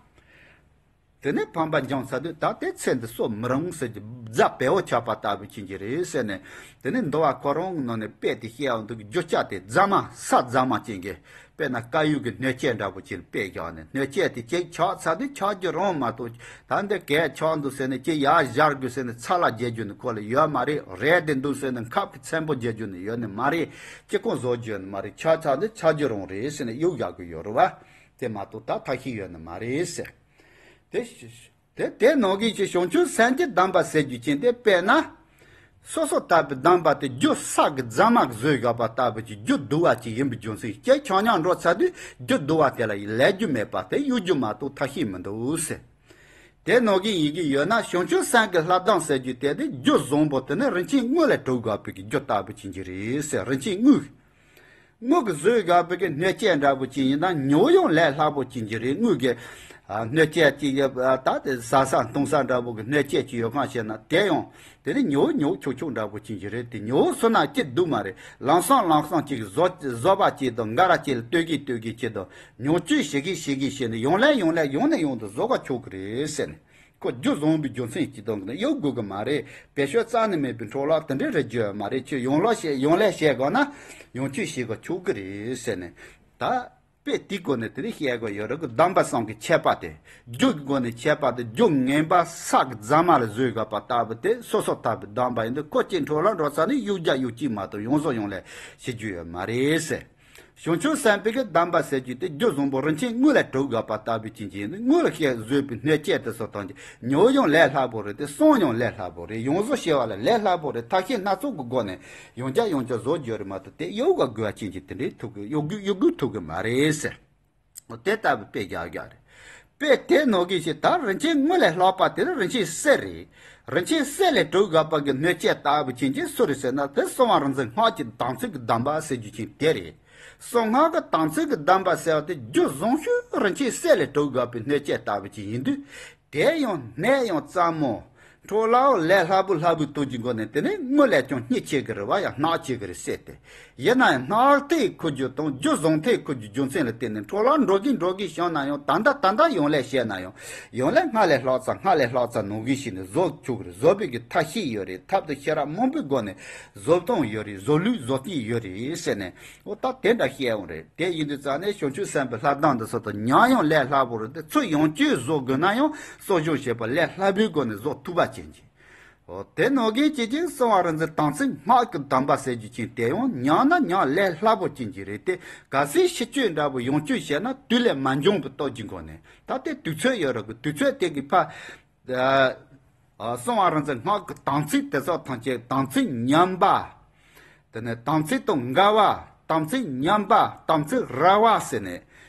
དེ་ནས་ཕམ་པ་འཇོམས་ཚར་དུས་ད་དེ་ཚེ་འདི་གསོ་མི་རུང་ཟེར་གྱི་རྫ་བལ་བོ་ཆགས་པ་ལྟ་བུ་ཅན་གྱི་རེད་ཟེར་ནས། དེ་ནས་འདུལ་བ་ཁོ་རང་གི་ནང་ནས་དཔེ་དེ་བཤད་ཡོང་དུས། རྒྱུ་ཆ་དེ་རྫ་མ་ས་རྫ་མ་ཅན་གྱི། དཔེར་ན་དཀར་ཡོལ་གྱི་སྣོད་སྤྱད་འདྲ་པོ་ཅིག་ལ་དཔེ་བཞག་ནས། སྣོད་སྤྱད་དེ་ཅིག་ཆགས་ཚར་དུས་ཆགས་རྒྱུ་རང་མ་གཏོགས། ད་འདི་གས་ཆགས་འདུག་ཟེར་ནས་ཅིག་ཡར་བཞར་དགོས་ཟེར་ནས་ཚ་ལ་རྒྱག་རྒྱུ་ནི་ཁོ་ལ་ཡོད་མ་རེད། རས་དེ་འདུག་ཟེར་ནས་ཁབ་ཀྱི་ཚེམ་པོ་རྒྱག་རྒྱུ་ནི་ཡོད་ནི་མ་རེད། ཅི་གང་བཟོ་རྒྱུ་ནི་མ་རེད། ཆགས་ཚར་དུས་ཆགས་རྒྱུ་རང་རེད་ཟེར་ནས་གཡུག་བཞག་དགོས་ཡོད་རེད་བ། དེ་མ་གཏོགས་ད་ཐབས་ཤེས་ཡོད་ནི་མ་རེད་ཟེར། དེ་དེ་དེ་ནང་གི་ཅིག་བྱང་ཆུབ་སེམས་ཀྱི་གདམས་པ་ཟེར་རྒྱུ་ཅན་དེ། དཔེར་ན། སོ་སོ་ཐར་པའི་གདམས་པ་དེ་རྒྱུ་ས་གི་རྫ་མ་གིས་བཟོས་བཞག་པ་ལྟ་བུ་ཅིག་རྒྱུ་དུ་བ་ཅིག་ཡིན་པའི་རྒྱུ་མཚན། ཁྱེད་ཆ་མཉམ་འགྲོ་ཚར་དུས་རྒྱུ་དུ་བ་དེ་ལ་ལས་རྒྱུ་མེད་པ་དེ་གཡུག་རྒྱུ་མ་གཏོགས་ཐབས་ཤེས་མི་འདུག་ཟེར། དེ་ནང་གི་ཡི་གེ་ཡོད་ན། བྱང་ཆུབ་སེམས་ཀྱི་ལྷ་གདམས་ཟེར་རྒྱུ་དེ་དེ་རྒྱུ་བཟང་པོ་དེ་ནི་རིན་ཆེན་དངུལ་ལས་གྲུབ་དགོས་པའི་གི་རྒྱུ་ལྟ་བུ་ཅན་གྱི་རེད་ཟེར། རིན་ཆེན་དངུལ། དངུལ་གྱིས་བཟོས་དགོས་པའི་གི་སྣོད་སྤྱད་འདྲ་པོ་ཅིག་ཡིན་ན་ཉོ་ཡང་ལས་སླ་པོ་ཅན་གྱི་རེད། དངུལ་གྱི་ཨ་སྣོད་སྤྱད་ཅིག་ཡོད། ད་དེ་ཟ་ས་འཐུང་ས་འདྲ་པོ་གི་སྣོད་སྤྱད་ཅིག་ཡོད་གང་ཤེ་ན། དེ་ཡང་དེ་ནི་ཉོ་ཉོ་ཆོག་ཆོག་འདྲ་པོ་ཅན་གྱི་རེད། དེ་ཉོ་སོང་ན་སྐྱིད་སྡུག་མ་རེད། ལམ་སང་ལམ་སང་ཅིག་བཟོ་བཟོ་པ་ཅིག་དང་འགའ་རེ་ཅིག་ལ་སྟོད་གི་སྟོད་གི་ཅིག་དང་ཉོ་སྤྱོད་བྱེད་གི་བྱེད་གི་བྱས་ནས་ཡང་ལས་ཡང་ལས་ཡང་ནས་ཡང་དུ་བཟོ་ག་ཆོག་གི་རེད་ཟེར་ནས། ཁོ་རྒྱུ་བཟང་པོའི་རྒྱུ་མཚན་གྱིས་དང་གི་ནི་གཡུག་དགོས་གི་མ་རེད། བེད་སྤྱོད་རྩ་ནས་མེད་པའི་འཕྲོ་བརླག་དེ་འདྲའི་རེ་རྒྱུ་མ་རེད། ཁྱོད་ཡང་ལོ་བྱེད་ཡང་ལས་བྱེད་དགོས་ན་ཡང་ཁྱོད་བྱེད་ག་ཆོག་གི་རེད་ཟེར་ནས། ད་དཔེ་དེའི་སྒོ་ནས་དེ་རིགས་བཤད་དགོས་ཡོད་རེད་གི། གདམས་པ་གསུམ་གྱི་ཁྱད་པར་དེ། རྒྱུ་གི་སྒོ་ནས་ཁྱད་པར་དེ། རྒྱུ་ངན་པ་ས་གི་རྫ་མ་ལ་བཟོས་དགོས་པ་ལྟ་བུ་དེ་སོ་སོ་ཐར་པའི་གདམས་པ་ཡིན་དུས། ཁོ་ཅིག་འཕྲོ་བརླག་འགྲོ་ཚར་ནས་གཡུག་རྒྱ་གཡུག་གཅིག་མ་གཏོགས་ཡོང་བཟོ་ཡོང་ལས་བྱེད་རྒྱུ་ཡོད་མ་རེད་ཟེར། བྱང་ཆུབ་སེམས་དཔའི་གི་གདམས་པ་ཟེར་རྒྱུ་དེ་རྒྱུ་བཟང་པོ་རིན་ཆེན་དངུལ་ལས་གྲུབ་དགོས་པ་ལྟ་བུ་ཅན་གྱི་ཡིན་ནི། དངུལ་ལ་བཤད་བཟོས་པའི་སྣོད་སྤྱད་དེ་སོགས་དང་གི་ཉོ་ཡང་ལས་སླ་པོ་རེད། དེ་གསང་ཡང་ལས་སླ་པོ་རེད། ཡོང་བཟོ་བྱེད་པ་ལ་ལས་སླ་པོ་རེད། ཐབས་ཤེས་སྣ་ཚོགས་ཀྱི་སྒོ་ནས་ཡང་བསྐྱར་ཡང་བསྐྱར་བཟོ་རྒྱུ་རེད་མ་གཏོགས། དེ་གཡུག་ག་དགོས་པ་ཅན་གྱི་དེ་འདྲའི་ཐུག་གི་གཡུག་གུ་གཡུག་གུ་ཐུག་གི་མ་རེད་ཟེར། དེ་ལྟ་བུ་དཔེ་རྒྱག་རྒྱག་རེད། དཔེ་དེ་ནང་གི་ཞིག་ད་རིན་ཆེན་དངུལ་ལས་ལྷག་པ་དེ་རིན་ཆེན་གསེར་རེད། རིན་ཆེན་གསེར་ལས་གྲུབ་དགོས་པ་གི་སྣོད་སྤྱད་ལྟ་བུ་ཅན་གྱི་སུ་རེད་ཟེར་ན། དེ་གསང་བ་རིག་འཛིན་སྔགས་ཀྱི་དམ་ཚིག་གི་གདམས་པ་ཟེར་རྒྱུ་ཅན་དེ་རེད། གསང་སྔགས་ཀྱི་དམ་ཚིག་གི་གདམས་པ་ཟེར་བ་དེ་རྒྱུ་བཟང་ཤོས་རིན་ཆེན་གསེར་ལས་གྲུབ་དགོས་པའི་སྣོད་སྤྱད་ལྟ་བུ་ཅན་ཡིན་དུས། དེ་ཡང་གནད་ཡང་གཙང་མོ། འཕྲོ་བརླག་ལས་སླ་པོ་སླ་པོའི་སྟོབས་ཀྱི་སྒོ་ནས། དེ་ནི་དངུལ་ལས་ཀྱང་སྙིང་རྗེ་གི་རེད་བ། ཡང་སྔགས་རྗེ་གི་རེད་ཟེར་ཏེ། ཡིན་ན་ཡང་སྔགས་དེ་ཁུར་རྒྱུ་དང་རྒྱུ་བཟང་དེ་ཁུར་རྒྱུ་རྒྱུ་མཚན་ལ་བརྟེན་ནས་འཕྲོ་བརླག་འགྲོ་གིན་འགྲོ་གིན་བྱུང་ན་ཡང་། ད་ལྟ་ད་ལྟ་ཡང་ལས་བྱས་ན་ཡང་། ཡང་ལས་སྔགས་ལས་ལྷག་ཙམ། སྔགས་ལས་ལྷག་ཙམ་ནང་གི་ཞིག་ནས་བཟོ་ཆོག་གི་རེད། བཟོ་བའི་གི་ཐབས་ཤེས་ཡོད་རེད། ཐབས་དང་ཤེས་རབ་མང་པོའི་སྒོ་ནས་བཟོ་སྟངས་ཡོད་རེད། བཟོ་ལུགས་བཟོ་སྟངས་ཡོད་རེད་ཟེར་ནས། འོ་ད་དེ་འདྲ་བཤད་ཡོང་རེད། དེ་ཡིན་དུས་ཙང་ནས་བྱང་ཆུབ་སེམས་དཔའི་ལྷ་གདམས་འདི་ཚོ་དང་ཉམས་ཡང་ལས་སླ་པོ་རེད་དེ། ཚུར་ཡང་བསྐྱར་བཟོ་དགོས་ན་ཡང་གསོ་སྦྱོང་བྱེད་པ་ལས་སླ་པོའི་སྒོ་ནས་བཟོ་ཐུབ་པ་ཅན་གྱི། འོ་དེ་ནང་གི་ཅིག་ཅིག་གསང་བ་རིག་འཛིན་དམ་ཚིག་སྔགས་ཀྱི་གདམས་པ་ཟེར་རྒྱུ་ཅན་དེ་ཡང་ཉམས་ན་ཉམས་ལས་སླ་པོ་ཅན་གྱི་རེད་དེ། གལ་སྲིད་ཕྱི་བསྐྱོད་འདྲ་པོ་ཡང་བསྐྱར་བྱས་ན་དུས་ལས་མ་འགྱངས་པའི་སྟོབས་ཀྱི་སྒོ་ནས། ད་དེ་དུས་ཚོད་ཡོད་རེད་གི། དུས་ཚོད་དེ་གི་ཕ། ཨ། གསང་བ་རིག་འཛིན་སྔགས་ཀྱི་དམ་ཚིག་དེ་ཚོ་ཐམས་ཅད། དམ་ཚིག་ཉམས་པ། དེ་ནས་དམ་ཚིག་དང་འགལ་བ། དམ་ཚིག་ཉམས་པ། དམ་ཚིག་ར་བ་ཟེར་ནས།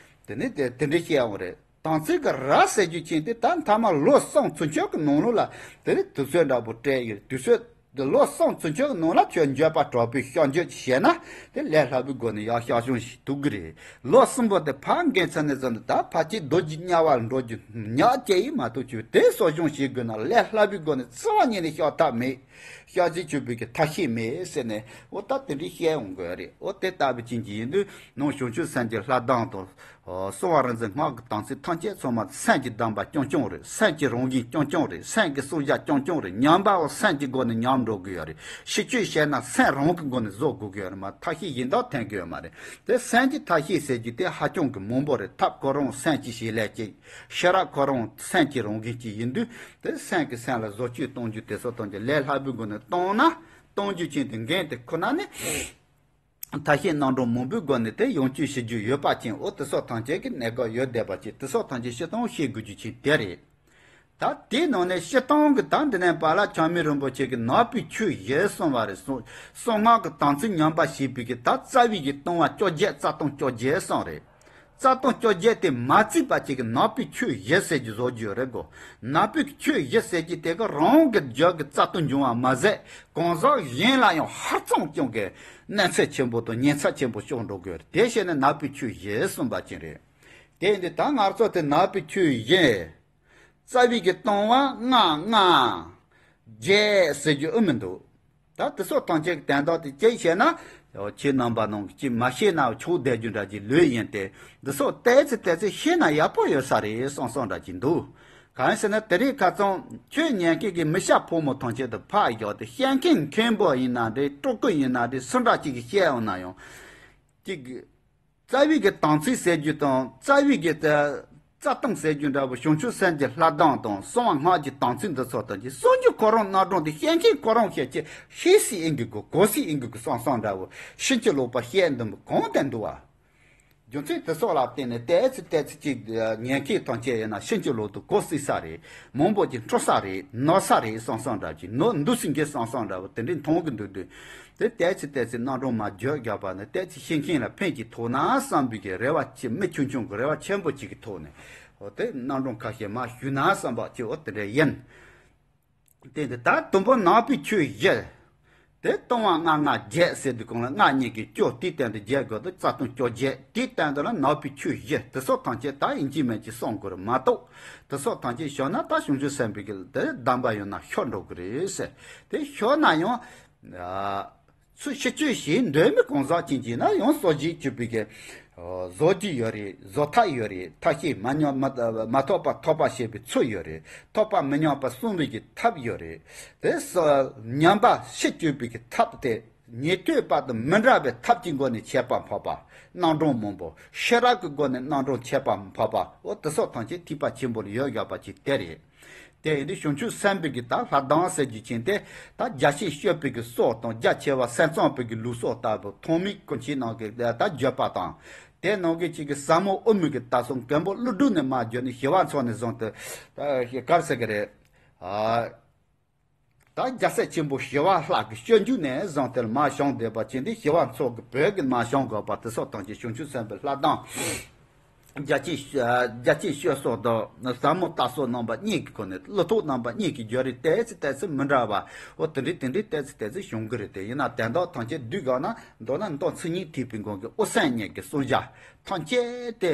དེ་ནས་དེ་དེ་འདྲ་བཤད་ཡོང་རེད། དམ་ཚིག་གི་ར་ཟེར་རྒྱུ་ཅན་དེ་ད་མཐའ་མ་ལོ་གསུམ་ཚུན་ཆད་ཀྱི་ནང་ལོགས་ལ་དེ་ནས་དུས་ཚོད་འདྲ་པོ་སྤྲད་ཡོད། དུས་ཚོད་ འདི་ལོ་གསུམ་ཚུན་ཆད་ནང་ལ་ཁྱོད་འགྱོད་པ་དྲག་པོའི་བཤགས་འགྱོད་ཅིག་བྱས་ན། དེ་ལས་སླ་པོའི་སྒོ་ནས་ཡང་བཤགས་སྦྱོང་ཞིག་ཐུབ་གི་རེད། ལོ་གསུམ་པོ་དེ་ཕར་འགན་ཚར་ནས་བཟུང་ནས་ད་ཕལ་ཆེར་རྡོ་རྗེ་དམྱལ་བ་ལ་འགྲོ་རྒྱུ་ཉག་གཅིག་ཡིན་མ་གཏོགས། ཁྱོད་དེ་གསོ་སྦྱོང་བྱེད་དགོས་ན་ལས་སླ་པོའི་སྒོ་ནས་རྩ་བ་ཉིད་ནས་བཤགས་ཐབས་མེད། བཤགས་ཅི་ཆོད་པའི་གི་ཐབས་ཤེས་མེད་ཟེར་ནས། འོ་ད་དེ་འདྲའི་བཤད་ཡོང་དགོས་རེད། འོ་དེ་ལྟ་བུ་ཅན་གྱི་ཡིན་དུས་ནང་བྱང་ཆུབ་སེམས་ཀྱི་ལྷ་གདངས་དང་། གསང་བ་རིག་འཛིན་སྔགས་ཀྱི་དམ་ཚིག་ཐམས་ཅད་ཚང་མ་སེམས་ཀྱི་གདམས་པ་རྐྱང་རྐྱང་རེད། སེམས་ཀྱི་རང་བཞིན་རྐྱང་རྐྱང་རེད། སེམས་ཀྱི་གསོལ་ཇ་རྐྱང་རྐྱང་རེད། ཉམས་པའང་སེམས་ཀྱི་སྒོ་ནས་ཉམས་འགྲོ་དགོས་ཡོད་རེད། ཤི་ཆོས་བཤད་ན་སེམས་རང་གི་སྒོ་ནས་བཟོ་དགོས་ཀྱི་ཡོད་རེད་མ། ཐབས་ཤེས་གཞན་དག་འཐེན་གྱི་ཡོད་མ་རེད། དེ་སེམས་ཀྱི་ཐབས་ཤེས་ཟེར་རྒྱུ་དེ་ཧ་ཅང་གི་མང་པོ་རེད། ཐབས་ཁོ་རང་སེམས་ཀྱི་བྱེད་ལས་གཅིག་ཤེས་རབ་ཁོ་རང་སེམས་ཀྱི་རང་བཞིན་གཅིག་ཡིན་དུས། དེ་སེམས་ཀྱི་སེམས་ལ་བཟོ་བཅོས་གཏོང་རྒྱུ་དེ་ཚོ་གཏོང་རྒྱུ་ལས་སླ་པོའི་སྒོ་ནས་གཏོང་ན། གཏོང་རྒྱུ་ཅན་དེ་འགན་དེ་ཁོ་ན་ནི། ཐབས་ཤེས་རྣམ་གྲངས་མང་པོའི་སྒོ་ནས་དེ་ཡང་བསྐྱར་ཞུ་རྒྱུ་ཡོད་པ་ཅན། འོ་དེ་སོགས་ཐམས་ཅད་ཀྱི་གནད་འགག་ཡོད་བསྡད་པ་ཅན། དེ་སོགས་ཐམས་ཅད་སྤྱིར་བཏང་ཤེས་དགོས་རྒྱུ་ཅན་དེ་རེད། ད་དེའི་ནང་ནས་སྤྱིར་བཏང་གི་ད་འདི་ནས་བར་ལ་ཆགས་མེད་རིན་པོ་ཆེ་གིས་ནག་པོའི་ཆོས་བཞི་གསུངས་པ་རེད། གསང་གསང་སྔགས་ཀྱི་དམ་ཚིག་ཉམས་པ་བྱས་པའི་གི་ད་རྩ་བའི་གི་ལྟུང་བ་བཅོ་བརྒྱད། རྩ་ལྟུང་བཅོ་བརྒྱད་གསུངས་རེད། རྩ་ལྟུང་བཅོ་བརྒྱད་དེ་མ་བརྩིས་པ་ཅིག་གི་ནག་པོའི་ཆོས་བཞི་ཟེར་རྒྱུ་བཟོ་རྒྱུ་རེད་གོ། ནག་པོའི་ཆོས་བཞི་ཟེར་རྒྱུ་དེ་གི་རང་གི་རྒྱུད་ཀྱི་རྩ་ལྟུང་འབྱུང་བ་མ་ཟད། གང་ཟག་གཞན་ལ་ཡང་ཧ་ཅང་ཅུང་གི་གནོད་འཚེ་ཆེན་པོ་དང་ཉེན་ཚབས་ཆེན་པོ་བྱུང་འགྲོ་དགོས་རེད། དེ་བྱས་ནས་ནག་པོའི་ཆོས་བཞི་གསུངས་པ་ཅན་རེད། དེ་ཡིན་དུས་ད་ང་ཚོ་དེ་ནག་པོའི་ཆོས་བཞི། རྩ་བའི་གི་ལྟུང་བ་ལྔ་ལྔ་བརྒྱད་ཟེར་རྒྱུ་ཨེ་མི་འདུག་ད་དེ་སོགས་ཐམས་ཅད་ཀྱི་དོན་དག་དེ་ཅིག་བཤད་ན། ཁྱེད་རྣམ་པ་ནང་གི་ཅིག་མ་ཤེས་ན་ཆོག་བསྡད་རྒྱུ་འདྲ་ཅིག་ལོས་ཡིན་ཏེ། འདི་སོགས་ཏོག་ཙམ་ཏོག་ཙམ་ཤེས་ན་ཡག་པོ་ཡོད་ས་རེད་བསམ་བསམ་འདྲ་ཅིག་འདུག་གང་ཡིན་ཟེར་ན་དེ་རིང་ཁ་སང་ཆོས་ཉན་མཁན་གྱི་མི་སྐྱ་ཕོ་མོ་ཐམས་ཅད་དུ་ཕར་བཞག་སྟེ། བཤད་མཁན་མཁན་པོ་ཡིན་ན་འདྲ། སྤྲུལ་སྐུ་ཡིན་ན་འདྲ། སུ་འདྲ་ཅིག་གིས་བཤད་འོང་ན་ཡང་ཅིག་རྩ་བའི་གི་དམ་ཚིག་ཟེར་རྒྱུ་དང་། རྩ་བའི་གི་རྩ་ལྟུང་ཟེར་རྒྱུ་འདྲ་བོ། བྱང་ཆུབ་སེམས་ཀྱི་ལྷ་གདངས་དང་གསང་བ་སྔགས་ཀྱི་དམ་ཚིག་འདི་ཚོ་དང་གི་གསུང་རྒྱུ་ཁོ་རང་རྣམ་གྲངས་དེ་བཤད་མཁན་ཁོ་རང་བཤད་ཀྱི། ཤེས་སྲིད་ཨེ་འགུལ་གི། གོ་སྲིད་ཨེ་འགུལ་གི་བསམ་བསམ་འདྲ་བོ། ཕྱིན་ཅི་ལོག་པ་བཤད་འདུག་གང་དེ་འདུག་བ། རྒྱུ་མཚན་དེ་སོགས་ལ་བརྟེན་ནས་ཏོག་ཙམ་ཏོག་ཙམ་ཅིག་ཉན་མཁན་ཐམས་ཅད་ཡིན་ན་ཕྱིན་ཅི་ལོག་ཏུ་གོ་སྲིད་ས་རེད། མང་པོ་ཅིག་འཁྲུལ་ས་རེད། ནོར་ས་རེད་བསམ་བསམ་འདྲ་ཅིག་ནོར་འདུག་སྲིད་མཁན་བསམ་བསམ་འདྲ་བོ་དེ་འདྲའི་མཐོང་གི་འདུག་དུས། དེ་ཏོག་ཙམ་ཏོག་ཙམ་རྣམ་གྲངས་མར་བརྗོད་རྒྱག་པ་ནི་ཏོག་ཙམ་ཤེས་མཁན་ལ་ཕན་ཅིག་ཐོགས་ན་བསམ་པའི་གི་རེ་བ་ཆེ། མི་ཆུང་ཆུང་གི་རེ་བ་ཆེན་པོ་ཅིག་གི་ཐོག་ནས། འོ་དེ་རྣམ་གྲངས་ཁ་ཤས་མར་ཞུས་ན་བསམ་པ་ཅིག་འོ་དེ་འདྲ་ཡིན། དེ་འདི་ད་དུམ་བུ་ནག་པོའི་ཆོས་བཞི། དེ་ལྟུང་བ་ལྔ་ལྔ་བརྒྱད་ཟེར་དུས་གོང་ལ་ལྔ་གཉིས་ཀྱིས་བཅུ། དེའི་སྟེང་དུ་བརྒྱད་དགོས་དུས་རྩ་ལྟུང་བཅོ་བརྒྱད། དེའི་སྟེང་དུ་ལ་ནག་པོའི་ཆོས་བཞི། དེ་སོགས་ཐམས་ཅད་ད་ཡིན་གཅིག་མིན་གཅིག་བསམ་དགོས་རེད་མ་གཏོགས། དེ་སོགས་ཐམས་ཅད་ཤོར་ན་ད་བྱང་ཆུབ་སེམས་དཔའི་གི་དེ་གདམས་པ་ཡོད་ན་ཤོར་འགྲོ་གི་རེད་ཟེར། དེ་ཤོར་ན་ཡང་། ཚུར་ཕྱིར་བཅོས་བྱེད་འདོད་མི་གང་ཟག་ཅན་གྱིས་ན་ཡང་གསོག་བྱེད་སྤྱོད་པའི་གི་བཟོ་རྒྱུ་ཡོད་རེད། བཟོ་ཐབས་ཡོད་རེད། ཐབས་ཤེས་མ་ཉམས་མ་མ་ཐོགས་པ་ཐོགས་པ་བྱེད་པའི་ཚུལ་ཡོད་རེད། ཐོགས་པ་མི་ཉམས་པ་སྲུང་བའི་གི་ཐབས་ཡོད་རེད། དེ་སོ་ཉམས་པ་ཕྱིར་བཅོས་པའི་གི་ཐབས་དེ་ཉན་ཐོས་པ་དང་མི་འདྲ་བའི་ཐབས་ཀྱི་སྒོ་ནས་ཁྱད་པར་འཕགས་པ། རྣམ་གྲངས་མང་པོ། ཤེས་རབ་ཀྱི་སྒོ་ནས་རྣམ་གྲངས་ཁྱད་པར་འཕགས་པ། འོ་དེ་སོགས་ཐམས་ཅད་ཐེག་པ་ཆེན་པོ་ལ་ཡོད་བཞག་པ་ཅིག་དེ་རེད། དེ་ཡིན་དུས་བྱང་ཆུབ་སེམས་དཔའི་གི་ད་ལྷ་གདངས་ཟེར་རྒྱུ་ཅན་དེ། ད་རྒྱ་ཆེན་སྤྱོད་པའི་གི་སྲོག་དང་རྒྱ་ཆེ་བ་སེམས་ཙམ་པའི་གི་ལུགས་སྲོག་ལྟ་བུ་ཐོགས་མེད་སྐུ་མཆེད་ནང་གི་ད་བརྗོད་པ་དང་། དེ་ནང་གི་གཅིག་གི་ཟབ་མོ་དབུ་མའི་གི་ད་གསུང་མགོན་པོ་ཀླུ་སྒྲུབ་ནས་མར་བརྒྱུད་ནས་ཞི་བ་འཚོ་ནས་བཟུང་སྟེ། ད་ག་རེ་ཟེར་གི་རེད། ཨ། ད་རྒྱལ་སྲས་ཆེན་པོ་ཞི་བ་ལྷ་གི་སྤྱོད་འཇུག་ནས་བཟུང་སྟེ་མར་བྱུང་བསྡད་པ་ཅན་དེ། ཞི་བ་འཚོ་གི་བོད་ཀྱི་མར་བྱུང་དགོས་པ་དེ་སོགས་ཐམས་ཅད་བྱང་ཆུབ་སེམས་དཔའི་ལྷ་གདངས། རྒྱ་ཆེན་རྒྱ་ཆེན་སྤྱོད་སོགས་དང་ཟབ་མོ་ལྟ་སོགས་རྣམ་པ་གཉིས་ཀྱི་སྒོ་ནས། ཀླུ་ཐོག་རྣམ་པ་གཉིས་ཀྱིས་བརྗོད་རེས་ཏོག་ཙམ་ཏོག་ཙམ་མི་འདྲ་བ། འོ་དེ་འདྲའི་དེ་འདྲའི་ཏོག་ཙམ་ཏོག་ཙམ་བྱུང་གི་རེད་དེ། ཡིན་ན་དོན་དག་ཐམས་ཅད་བསྡུས་དགོས་ན་མདོར་ན་མདོ་མཚན་ཉིད་ཐེག་པའི་སྒང་གི་དབུ་སེམས་གཉིས་ཀྱི་གསུང་བྱ་ཐམས་ཅད་དེ།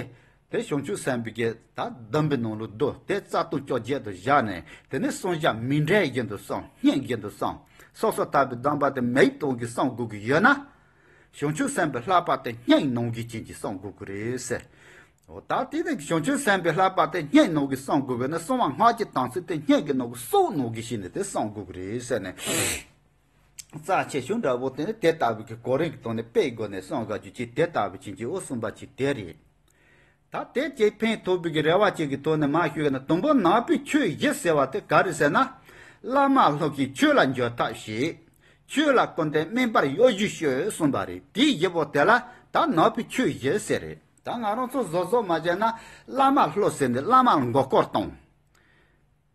དེ་བྱང་ཆུབ་སེམས་དཔའི་གི་ད་སྡོམ་པའི་ནང་ལ་བསྡུ་སྟེ་རྩ་ལྟུང་བཅོ་བརྒྱད་དུ་བཞག་ནས། དེ་ནས་གསུང་བྱ་མིང་འདྲེན་བཞིན་དུ་གསུངས། སྙན་བཞིན་དུ་གསུངས། སོ་སོ་ལྟ་བུའི་སྡོམ་པ་དེ་མིག་ཏོ་གིས་གསུང་དགོས་ཀྱི་ཡོད་ན། བྱང་ཆུབ་སེམས་དཔའི་བསླབ་པ་དེ་སྙན་ནོར་བུ་ཅན་གྱིས་གསུང་དགོས་ཀྱི་རེད་ཟེར། འོ་ད་དེ་ནི་བྱང་ཆུབ་སེམས་དཔའི་བསླབ་པ་དེ་སྙན་ནོར་བུས་གསུང་དགོས་པས་ན། གསང་བ་སྔགས་ཀྱི་དམ་ཚིག་དེ་སྙན་གྱི་ནོར་བུ་སོགས་ནོར་བུ་བྱས་ནས་དེ་གསུང་དགོས་ཀྱི་རེད་ཟེར་ནས། རྩ་ཆེ་ཤོས་འདྲ་བོ་དེ་ནི་དེ་ལྟ་བུའི་གི་གོ་རིམ་གྱི་ཐོག་ནས་དཔེའི་སྒོ་ནས་གསུང་དགོས་རྒྱུ་ཅིག་དེ་ལྟ་བུ་ཅན་གྱི་འོ་གསུངས་པ་ཅིག་དེ་རེད། ད་དེ་ཅིག་ཕན་ཐོགས་པའི་གི་རེ་བ་ཅིག་གི་ཐོག་ནས་མར་ཞུས་ན། དང་པོ་ནག་པོའི་ཆོས་བཞི་ཟེར་བ་དེ་ག་རེ་ཟེར་ན། བླ་མ་སློབ་ཞིང་ཆོས་ལ་འཇུག་ཐབས་བྱེད། ཆོས་ལ་སྐུར་འདེབས་སྨན་པར་གཡོ་སྒྱུ་བྱེད་གསུངས་པ་རེད། དེའི་བཞི་པོ་དེ་ལ་ད་ནག་པོའི་ཆོས་བཞི་ཟེར་རེད། ད་ང་རང་ཚོ་བཟོ་བཟོ་མ་བྱས་ན་བླ་མ་སློབ་ཟེར་ནས་བླ་མ་ལ་མགོ་སྐོར་གཏོང་།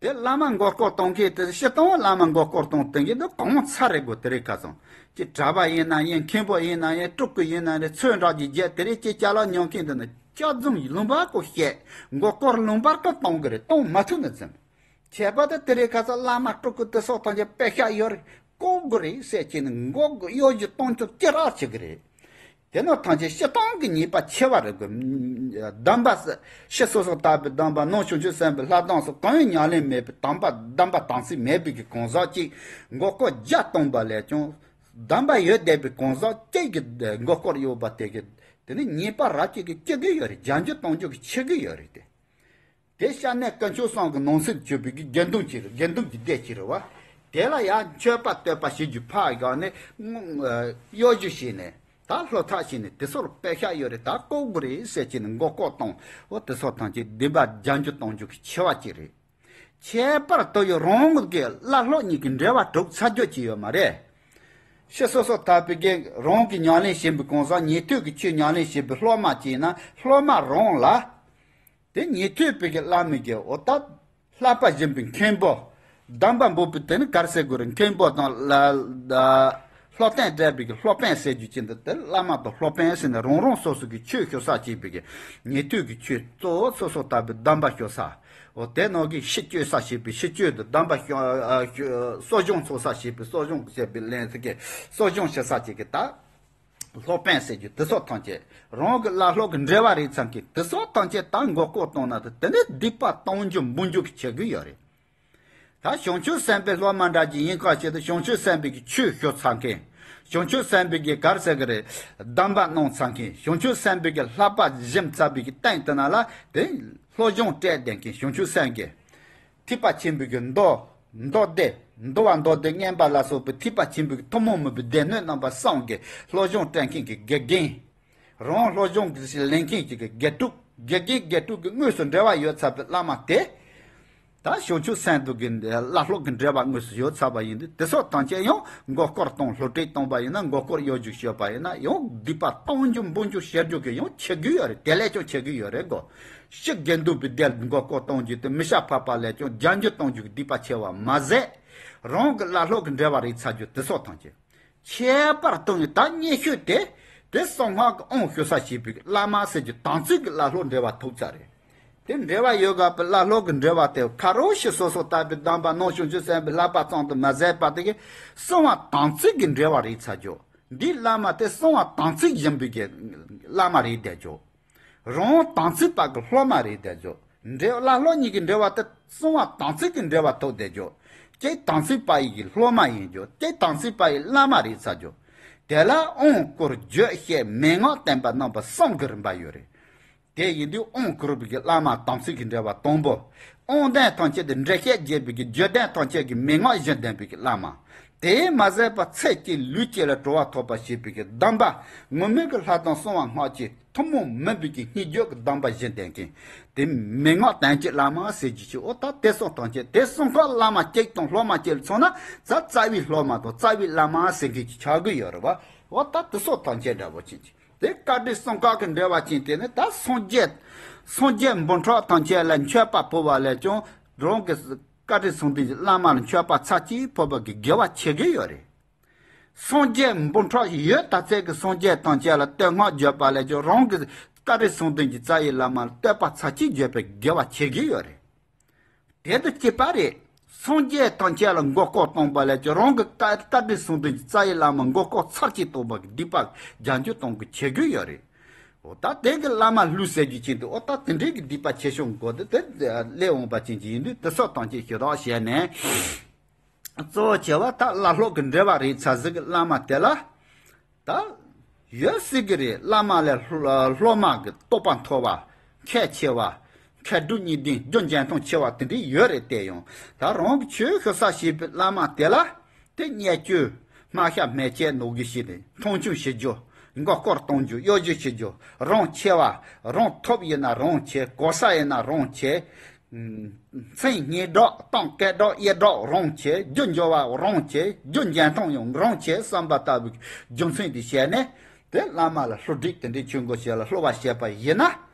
དེ་བླ་མ་མགོ་སྐོར་གཏོང་མཁན་དེ་སྤྱིར་བཏང་བླ་མ་མགོ་སྐོར་གཏོང་དེ་གི་འདི་གང་ཚར་རེད་གོ། དེ་རིང་ཁ་སང་ཅིག་གྲྭ་པ་ཡིན་ན་ཡིན། མཁན་པོ་ཡིན་ན་ཡིན། སྤྲུལ་སྐུ་ཡིན་ན་རེད། ཚོན་འདྲ་ཅིག་བརྒྱབ། དེ་རིང་ཅིག་ཅ་ལག་ཉོ་མཁན་དེ་ནི་སྐྱག་རྫུན་ལུང་པ་ཀོ་བཤད། མགོ་སྐོར་ལུང་པར་ཀོ་གཏོང་གི་རེད། གཏོང་མ་ཐུབ་ནི་ཙམ། ཁྱད་པར་དུ་དེ་རིང་ཁ་སང་བླ་མ་སྤྲུལ་སྐུ་དེ་སོགས་ཐམས་ཅད་དཔེ་ཤག་ཡོད་རེད། བཀོལ་དགོས་རེད་ཟེར་གྱི་ནི་མགོ་གཡོ་སྒྱུ་གཏོང་རྒྱུ་ཅི་རག་བྱེད་ཀྱི་རེད། དེ་ནོ་ཐམས་ཅད་སྤྱིར་བཏང་གི་ཉེས་པ་ཆེ་བ་རེད་གོ། སྡོམ་པ་ཕྱི་སོ་སོ་ལྟ་བུའི་སྡོམ་པ་ནང་བྱང་ཆུབ་སེམས་དཔའི་ལྷ་སྡོམ་སོགས་གང་ཡང་ཉམས་ལེན་མེད་པའི་དམ་པ་སྡོམ་པ་དམ་ཚིག་མེད་པའི་གི་གང་ཟག་ཅིག་མགོ་སྐོར་བརྒྱ་གཏོང་པ་ལས་ཀྱང་། སྡོམ་པ་ཡོད་བསྡད་པའི་གང་ཟག་གཅིག་གི་མགོ་སྐོར་གཡོ་བ་དེ་གི་དེ་ནི་ཉེས་པ་རབ་ཅིག་གི་སྐྱེ་གི་ཡོད་རེད། བྱང་ཆུབ་གཏོང་རྒྱུ་གི་ཆེ་གི་ཡོད་རེད་དེ། དེ་ཤ་གནད་དཀོན་མཆོག་གསུམ་གྱི་ནང་གསེས་སུ་གྱུར་པའི་གི་དགེ་འདུན་གྱི་དགེ་འདུན་གྱི་སྡེ་གཅིག་རེད་བ། དེ་ལ་ཡང་མཆོད་པ་བསྟོད་པ་བྱེད་རྒྱུ་ཕར་བཞག་ནས་གཡོ་སྒྱུ་བྱས་ནས་ད་ལྷོ་ཐག་བྱས་ནས་དེ་ཚོར་དཔེ་ཤ་ཡོད་རེད། ད་བཀོལ་དགོས་རེད་ཟེར་གྱི་ནས་མགོ་སྐོར་གཏོང་འོ་དེ་ཚོ་ཐམས་ཅད་སྡིག་པ་བྱང་ཆུབ་གཏོང་རྒྱུ་གི་ཆེ་བ་གཅིག་རེད། ཁྱད་པར་དུ་ཡང་རང་གི་བླ་སློབ་གཉིས་ཀྱི་འབྲེལ་བ་གྲུབ་ཚར་རྒྱུ་ཅིག་ཡོད་མ་རེད། ཕྱི་སོ་སོ་ལྟ་བུའི་གི་རང་གི་ཉམས་ལེན་བྱེད་པའི་གང་ཟག་ཉན་ཐོས་ཀྱི་ཆོས་ཉམས་ལེན་བྱེད་པའི་སློབ་མ་ཅིག་ཡིན་ན་སློབ་མ་རང་ལ། དེ་ཉན་ཐོས་པའི་གི་བླ་མའི་གི་འོ་ད་བསླབ་པ་སྦྱིན་པའི་མཁན་པོ། སྡོམ་པ་འབོགས་པའི་དེ་ནི་ག་རེ་ཟེར་དགོས་རེད། མཁན་པོ་དང་ལ་ལ་སློབ་སྟོན་སྤྲད་པའི་གི་སློབ་དཔོན་ཟེར་རྒྱུ་ཅན་དེ་དེ་བླ་མ་དང་སློབ་དཔོན་ཟེར་ནས་རང་རང་སོ་སོ་གི་ཆོས་ཞུ་ས་བྱེད་པའི་གི་ཉན་ཐོས་ཀྱི་ཆོས་གཙོ་བོ་སོ་སོ་ལྟ་བུའི་སྡོམ་པ་ཞུ་ས། འོ་དེ་ནང་གི་ཤིས་བརྗོད་ས་བྱེད་པའི་ཤིས་བརྗོད་དང་སྡོམ་པ་ཞུ་ཨ་ཞུ་གསོ་སྦྱོང་ཚོགས་ས་བྱེད་པའི་གསོ་སྦྱོང་བྱེད་པའི་ལན་ཟེར་གི་གསོ་སྦྱོང་བྱེད་ས་བྱེད་གི་ད། སློབ་དཔོན་ཟེར་རྒྱུ་དེ་ཚོ་ཐམས་ཅད་རང་གི་བླ་སློབ་ཀྱི་འབྲེལ་བ་རེད་ཚང་གི་དེ་ཚོ་ཐམས་ཅད་ད་མགོ་སྐོར་གཏོང་ན་དེ་དེ་ནི་སྡིག་པ་གཏོང་རྒྱུ་འབུལ་རྒྱུ་གི་བྱེད་དགོས་ཡོད་རེད། ད་བྱང་ཆུབ་སེམས་དཔའི་སློབ་མ་འདྲ་ཅིག་ཡིན་ཁ་ཆེ་དུ་བྱང་ཆུབ་སེམས་དཔའི་གི་ཆོས་ཞུ་ཚང་མཁན། བྱང་ཆུབ་སེམས་དཔའི་གི་གར་ཟེར་གི་རེད། སྡོམ་པ་གནང་ཚང་མཁན། བྱང་ཆུབ་སེམས་དཔའི་གི་བསླབ་པ་ཞིབ་ཚགས་པའི་གི་སྟེང་དུ་ན་ལ་དེ་སློབ་སྦྱོང་སྤྲད་བསྡད་མཁན་བྱང་ཆུབ་སེམས་ཀྱི། ཐེག་པ་ཆེན་པོའི་གི་མདོ། མདོ་སྡེ། འདུལ་བ་མདོ་སྡེ་མངོན་པ་ལ་སོགས་པའི་ཐེག་པ་ཆེན་པོའི་གི་ཐུན་མོང་མིན་པའི་སྡེ་སྣོད་རྣམ་པ་གསུམ་གྱི་སློབ་སྦྱོང་སྤྲད་མཁན་གྱི་དགེ་རྒན། རང་སློབ་སྦྱོང་གི་ལེན་མཁན་གྱི་དགེ་ཕྲུག་དགེ་རྒན་དགེ་ཕྲུག་གི་དངོས་སུ་འབྲེལ་བ་ཡོད་ཚར་བའི་བླ་མ་དེ། ད་བྱང་ཆུབ་སེམས་དཔའི་གི་བླ་སློབ་ཀྱི་འབྲེལ་བ་དངོས་སུ་ཡོད་ཚར་བ་ཡིན་དུས་དེ་སོགས་ཐམས་ཅད་ཡང་མགོ་སྐོར་གཏོང་བསླུ་བྲིད་གཏོང་པ་ཡིན་ན་མགོ་སྐོར་གཡོ་སྒྱུ་བྱེད་པ་ཡིན་ན་ཡང་སྡིག་པ་གཏོང་རྒྱུ་འབུལ་རྒྱུ་བྱེད་རྒྱུ་གི་ཡང་ཆེ་རྒྱུ་ཡོད་རེད། དེ་ལས་ཀྱང་ཆེ་རྒྱུ་ཡོད་རེད་གོ། ཕྱི་དགེ་འདུན་པའི་སྡེར་མགོ་སྐོར་གཏོང་རྒྱུ་དེ་མི་ཤ་ཕབ་པ་ལས་ཀྱང་རྒྱ་འགྱུར་གཏོང་རྒྱུ་གི་སྡིག་པ་ཆེ་བ་མ་ཟད། རང་གི་བླ་སློབ་ཀྱི་འབྲེལ་བ་རིག་ཚར་རྒྱུ་དེ་སོགས་ཐམས་ཅད། ཁྱད་པར་དུ་ཡང་ད་སྙན་ཞུ་དེ་དེ་གསང་སྔགས་ཀྱི་དབང་ཞུ་ས་ཞེས་པའི་བླ་མ་ཟེར་རྒྱུ་དམ་ཚིག་གི་བླ་སློབ་འབྲེལ་བ་ཐུག་ཚར་རེད། དེ་འབྲེལ་བ་ཡོད་དགོས་པའི་བླ་སློབ་ཀྱི་འབྲེལ་བ་དེ་ཁ་རོག་ཞིག་སོ་སོ་ལྟ་བུའི་སྡོམ་པ་ནང་བྱང་ཆུབ་སེམས་དཔའི་བསླབ་པ་ཙམ་དུ་མ་ཟད་པ་དེ་གི་གསང་བ་དམ་ཚིག་གི་འབྲེལ་བ་རིག་ཚར་རྒྱུ། འདིའི་བླ་མ་དེ་གསང་བ་དམ་ཚིག་ཡིན་པའི་གི་བླ་མ་རེད་བསྡད་ཆོག་རང་དམ་ཚིག་པ་གི་སློབ་མ་རེད་བསྡད་ཆོག་འབྲེལ་བླ་སློབ་གཉིས་ཀྱི་འབྲེལ་བ་དེ་གསང་བ་དམ་ཚིག་གི་འབྲེལ་བ་ཐོག་བསྡད་ཆོག་གཅིག་དམ་ཚིག་པ་ཡི་གི་སློབ་མ་ཡིན་ཆོག་གཅིག་དམ་ཚིག་པ་ཡི་བླ་མ་རེད་ཚར་ཆོག་དེ་ལ་དབང་བསྐུར་བརྗོད་བཤད་མན་ངག་བསྟན་པ་རྣམ་པ་གསུམ་གྱི་རིམ་པ་ཡོད་རེད། དེ་ཡིན་དུས་དབང་བསྐུར་བའི་གི་བླ་མ་དམ་ཚིག་གི་འབྲེལ་བ་དང་པོ། དབང་ལྡན་ཐམས་ཅད་དུ་འགྲེལ་བཤད་རྒྱས་པའི་གི་བརྗོད་ལྡན་ཐམས་ཅད་ཀྱི་མན་ངག་བཞི་ལྡན་པའི་གི་བླ་མ། དེས་མ་ཟད་པ་ཚེ་གཅིག་ལུས་གཅིག་ལ་གྲོལ་བ་ཐོབ་པ་ཞེས་པའི་གི་སྡོམ་པ། ངུར་སྨྲིག་གི་ལྷ་དང་གསང་བ་སྔགས་ཀྱི་ཐུན་མོང་མིན་པའི་གི་སྙན་བརྒྱུད་ཀྱི་སྡོམ་པ་བཞི་ལྡན་མཁན། དེ་མན་ངག་དོན་གྱི་བླ་མ་ཟེར་རྒྱུ་ཅིག་འོ་ད་དེ་སོགས་ཐམས་ཅད་དེ་གསང་སྔགས་བླ་མ་གཅིག་དང་སློབ་མ་གཅིག་ལ་མཚོན་ན་ད་རྩ་བའི་སློབ་མ་དང་རྩ་བའི་བླ་མ་ཟེར་མཁན་གྱི་ཆགས་ཀྱི་ཡོད་རེད་བ། འོ་ད་དེ་སོགས་ཐམས་ཅད་འདྲ་པོ་ཅན་གྱི། དེ་བཀའ་དྲིན་གསུམ་ཀ་གི་འབྲེལ་བ་ཅན་དེ་ནི་ད་སངས་རྒྱས། སངས་རྒྱས་འབུམ་ཕྲག་ཐམས་ཅད་ལ་མཆོད་པ་ཕུལ་བ་ལས་ཀྱང་རང་གི་བཀའ་དྲིན་གསུམ་ལྡན་གྱི་བླ་མ་ལ་མཆོད་པ་ཚར་གཅིག་ཕུལ་བ་གི་དགེ་བ་ཆེ་གི་ཡོད་རེད། སངས་རྒྱས་འབུམ་ཕྲག་ཡོད་ད་ཚད་ཀྱི་སངས་རྒྱས་ཐམས་ཅད་ལ་བསྟོད་བསྔགས་བརྗོད་པ་ལས་ཀྱང་རང་གི་བཀའ་དྲིན་གསུམ་ལྡན་གྱི་རྩ་བའི་བླ་མ་ལ་བསྟོད་པ་ཚར་གཅིག་བརྗོད་པའི་དགེ་བ་ཆེ་གི་ཡོད་རེད། དེ་དང་གཅིག་པ་རེད། སངས་རྒྱས་ཐམས་ཅད་ལ་མགོ་སྐོར་གཏོང་པ་ལས་ཀྱང་རང་གི་བཀའ་བཀའ་དྲིན་གསུམ་ལྡན་གྱི་རྩ་བའི་བླ་མ་མགོ་སྐོར་ཚར་གཅིག་གཏོང་པ་གི་སྡིག་པ་རྒྱ་འགྱུར་གཏོང་གི་ཆེ་རྒྱུ་ཡོད་རེད། འོ་ད་དེ་གི་བླ་མ་ལུས་ཟེར་རྒྱུ་ཅན་དུ་འོ་ད་དེ་འདྲའི་གི་སྡིག་པ་ཆེ་ཤོས་མགོ་དེ་དེ་སླེབས་འོང་པ་ཅན་གྱི་ཡིན་དུས་དེ་སོགས་ཐམས་ཅད་ཞུ་དག་བྱས་ནས། གཙོ་བོ་ཆེ་བ་ད་བླ་སློབ་ཀྱི་འབྲེལ་བ་རིག་ཚར་ཟིག་གི་བླ་མ་དེ་ལ། ད། ཡོད་སྲིད་ཀྱི་རེད། བླ་མ་ལས་སློ་སློབ་མ་གི་རྟོགས་པ་མཐོ་བ། མཁས་ཆེ་བ། མཁས་གྲུབ་གཉིས་ལྡན་རྒྱུ་འབྱོན་སྟངས་ཆེ་བ་དེ་འདྲའི་ཡོད་རེད་དེ་ཡང་། ད་རང་གི་ཆོས་ཞུ་ས་ཞེས་པའི་བླ་མ་དེ་ལ། དེ་བརྙས་བཅོས། སྨད་ཤ་སྨད་ཆད་ནོར་གི་ཞིག་རེད། མཐོང་ཆུང་བྱེད་རྒྱུ། མགོ་སྐོར་གཏོང་རྒྱུ་གཡོ་སྒྱུ་བྱེད་རྒྱུ། རང་ཆེ་བ། རང་ཐོབ་ཡིན་ན་རང་ཆེ། གོ་ས་ཡིན་ན་རང་ཆེ། མཚན་སྙན་གྲགས་གཏམ་སྐད་གྲགས་གཡས་གྲགས་རང་ཆེ། རྒྱུ་འབྱོར་བ་རང་ཆེ། རྒྱུ་འབྱོན་སྟངས་ཡང་རང་ཆེ་བསམ་པ་ལྟ་བུའི་རྒྱུ་མཚན་དེ་བཤད་ནས། དེ་བླ་མ་ལ་སློབ་ཁྲིད་དེ་འདྲའི་ཆོས་འགོ་བྱས་ལ་སློབ་པ་བྱས་པ་ཡིན་ན།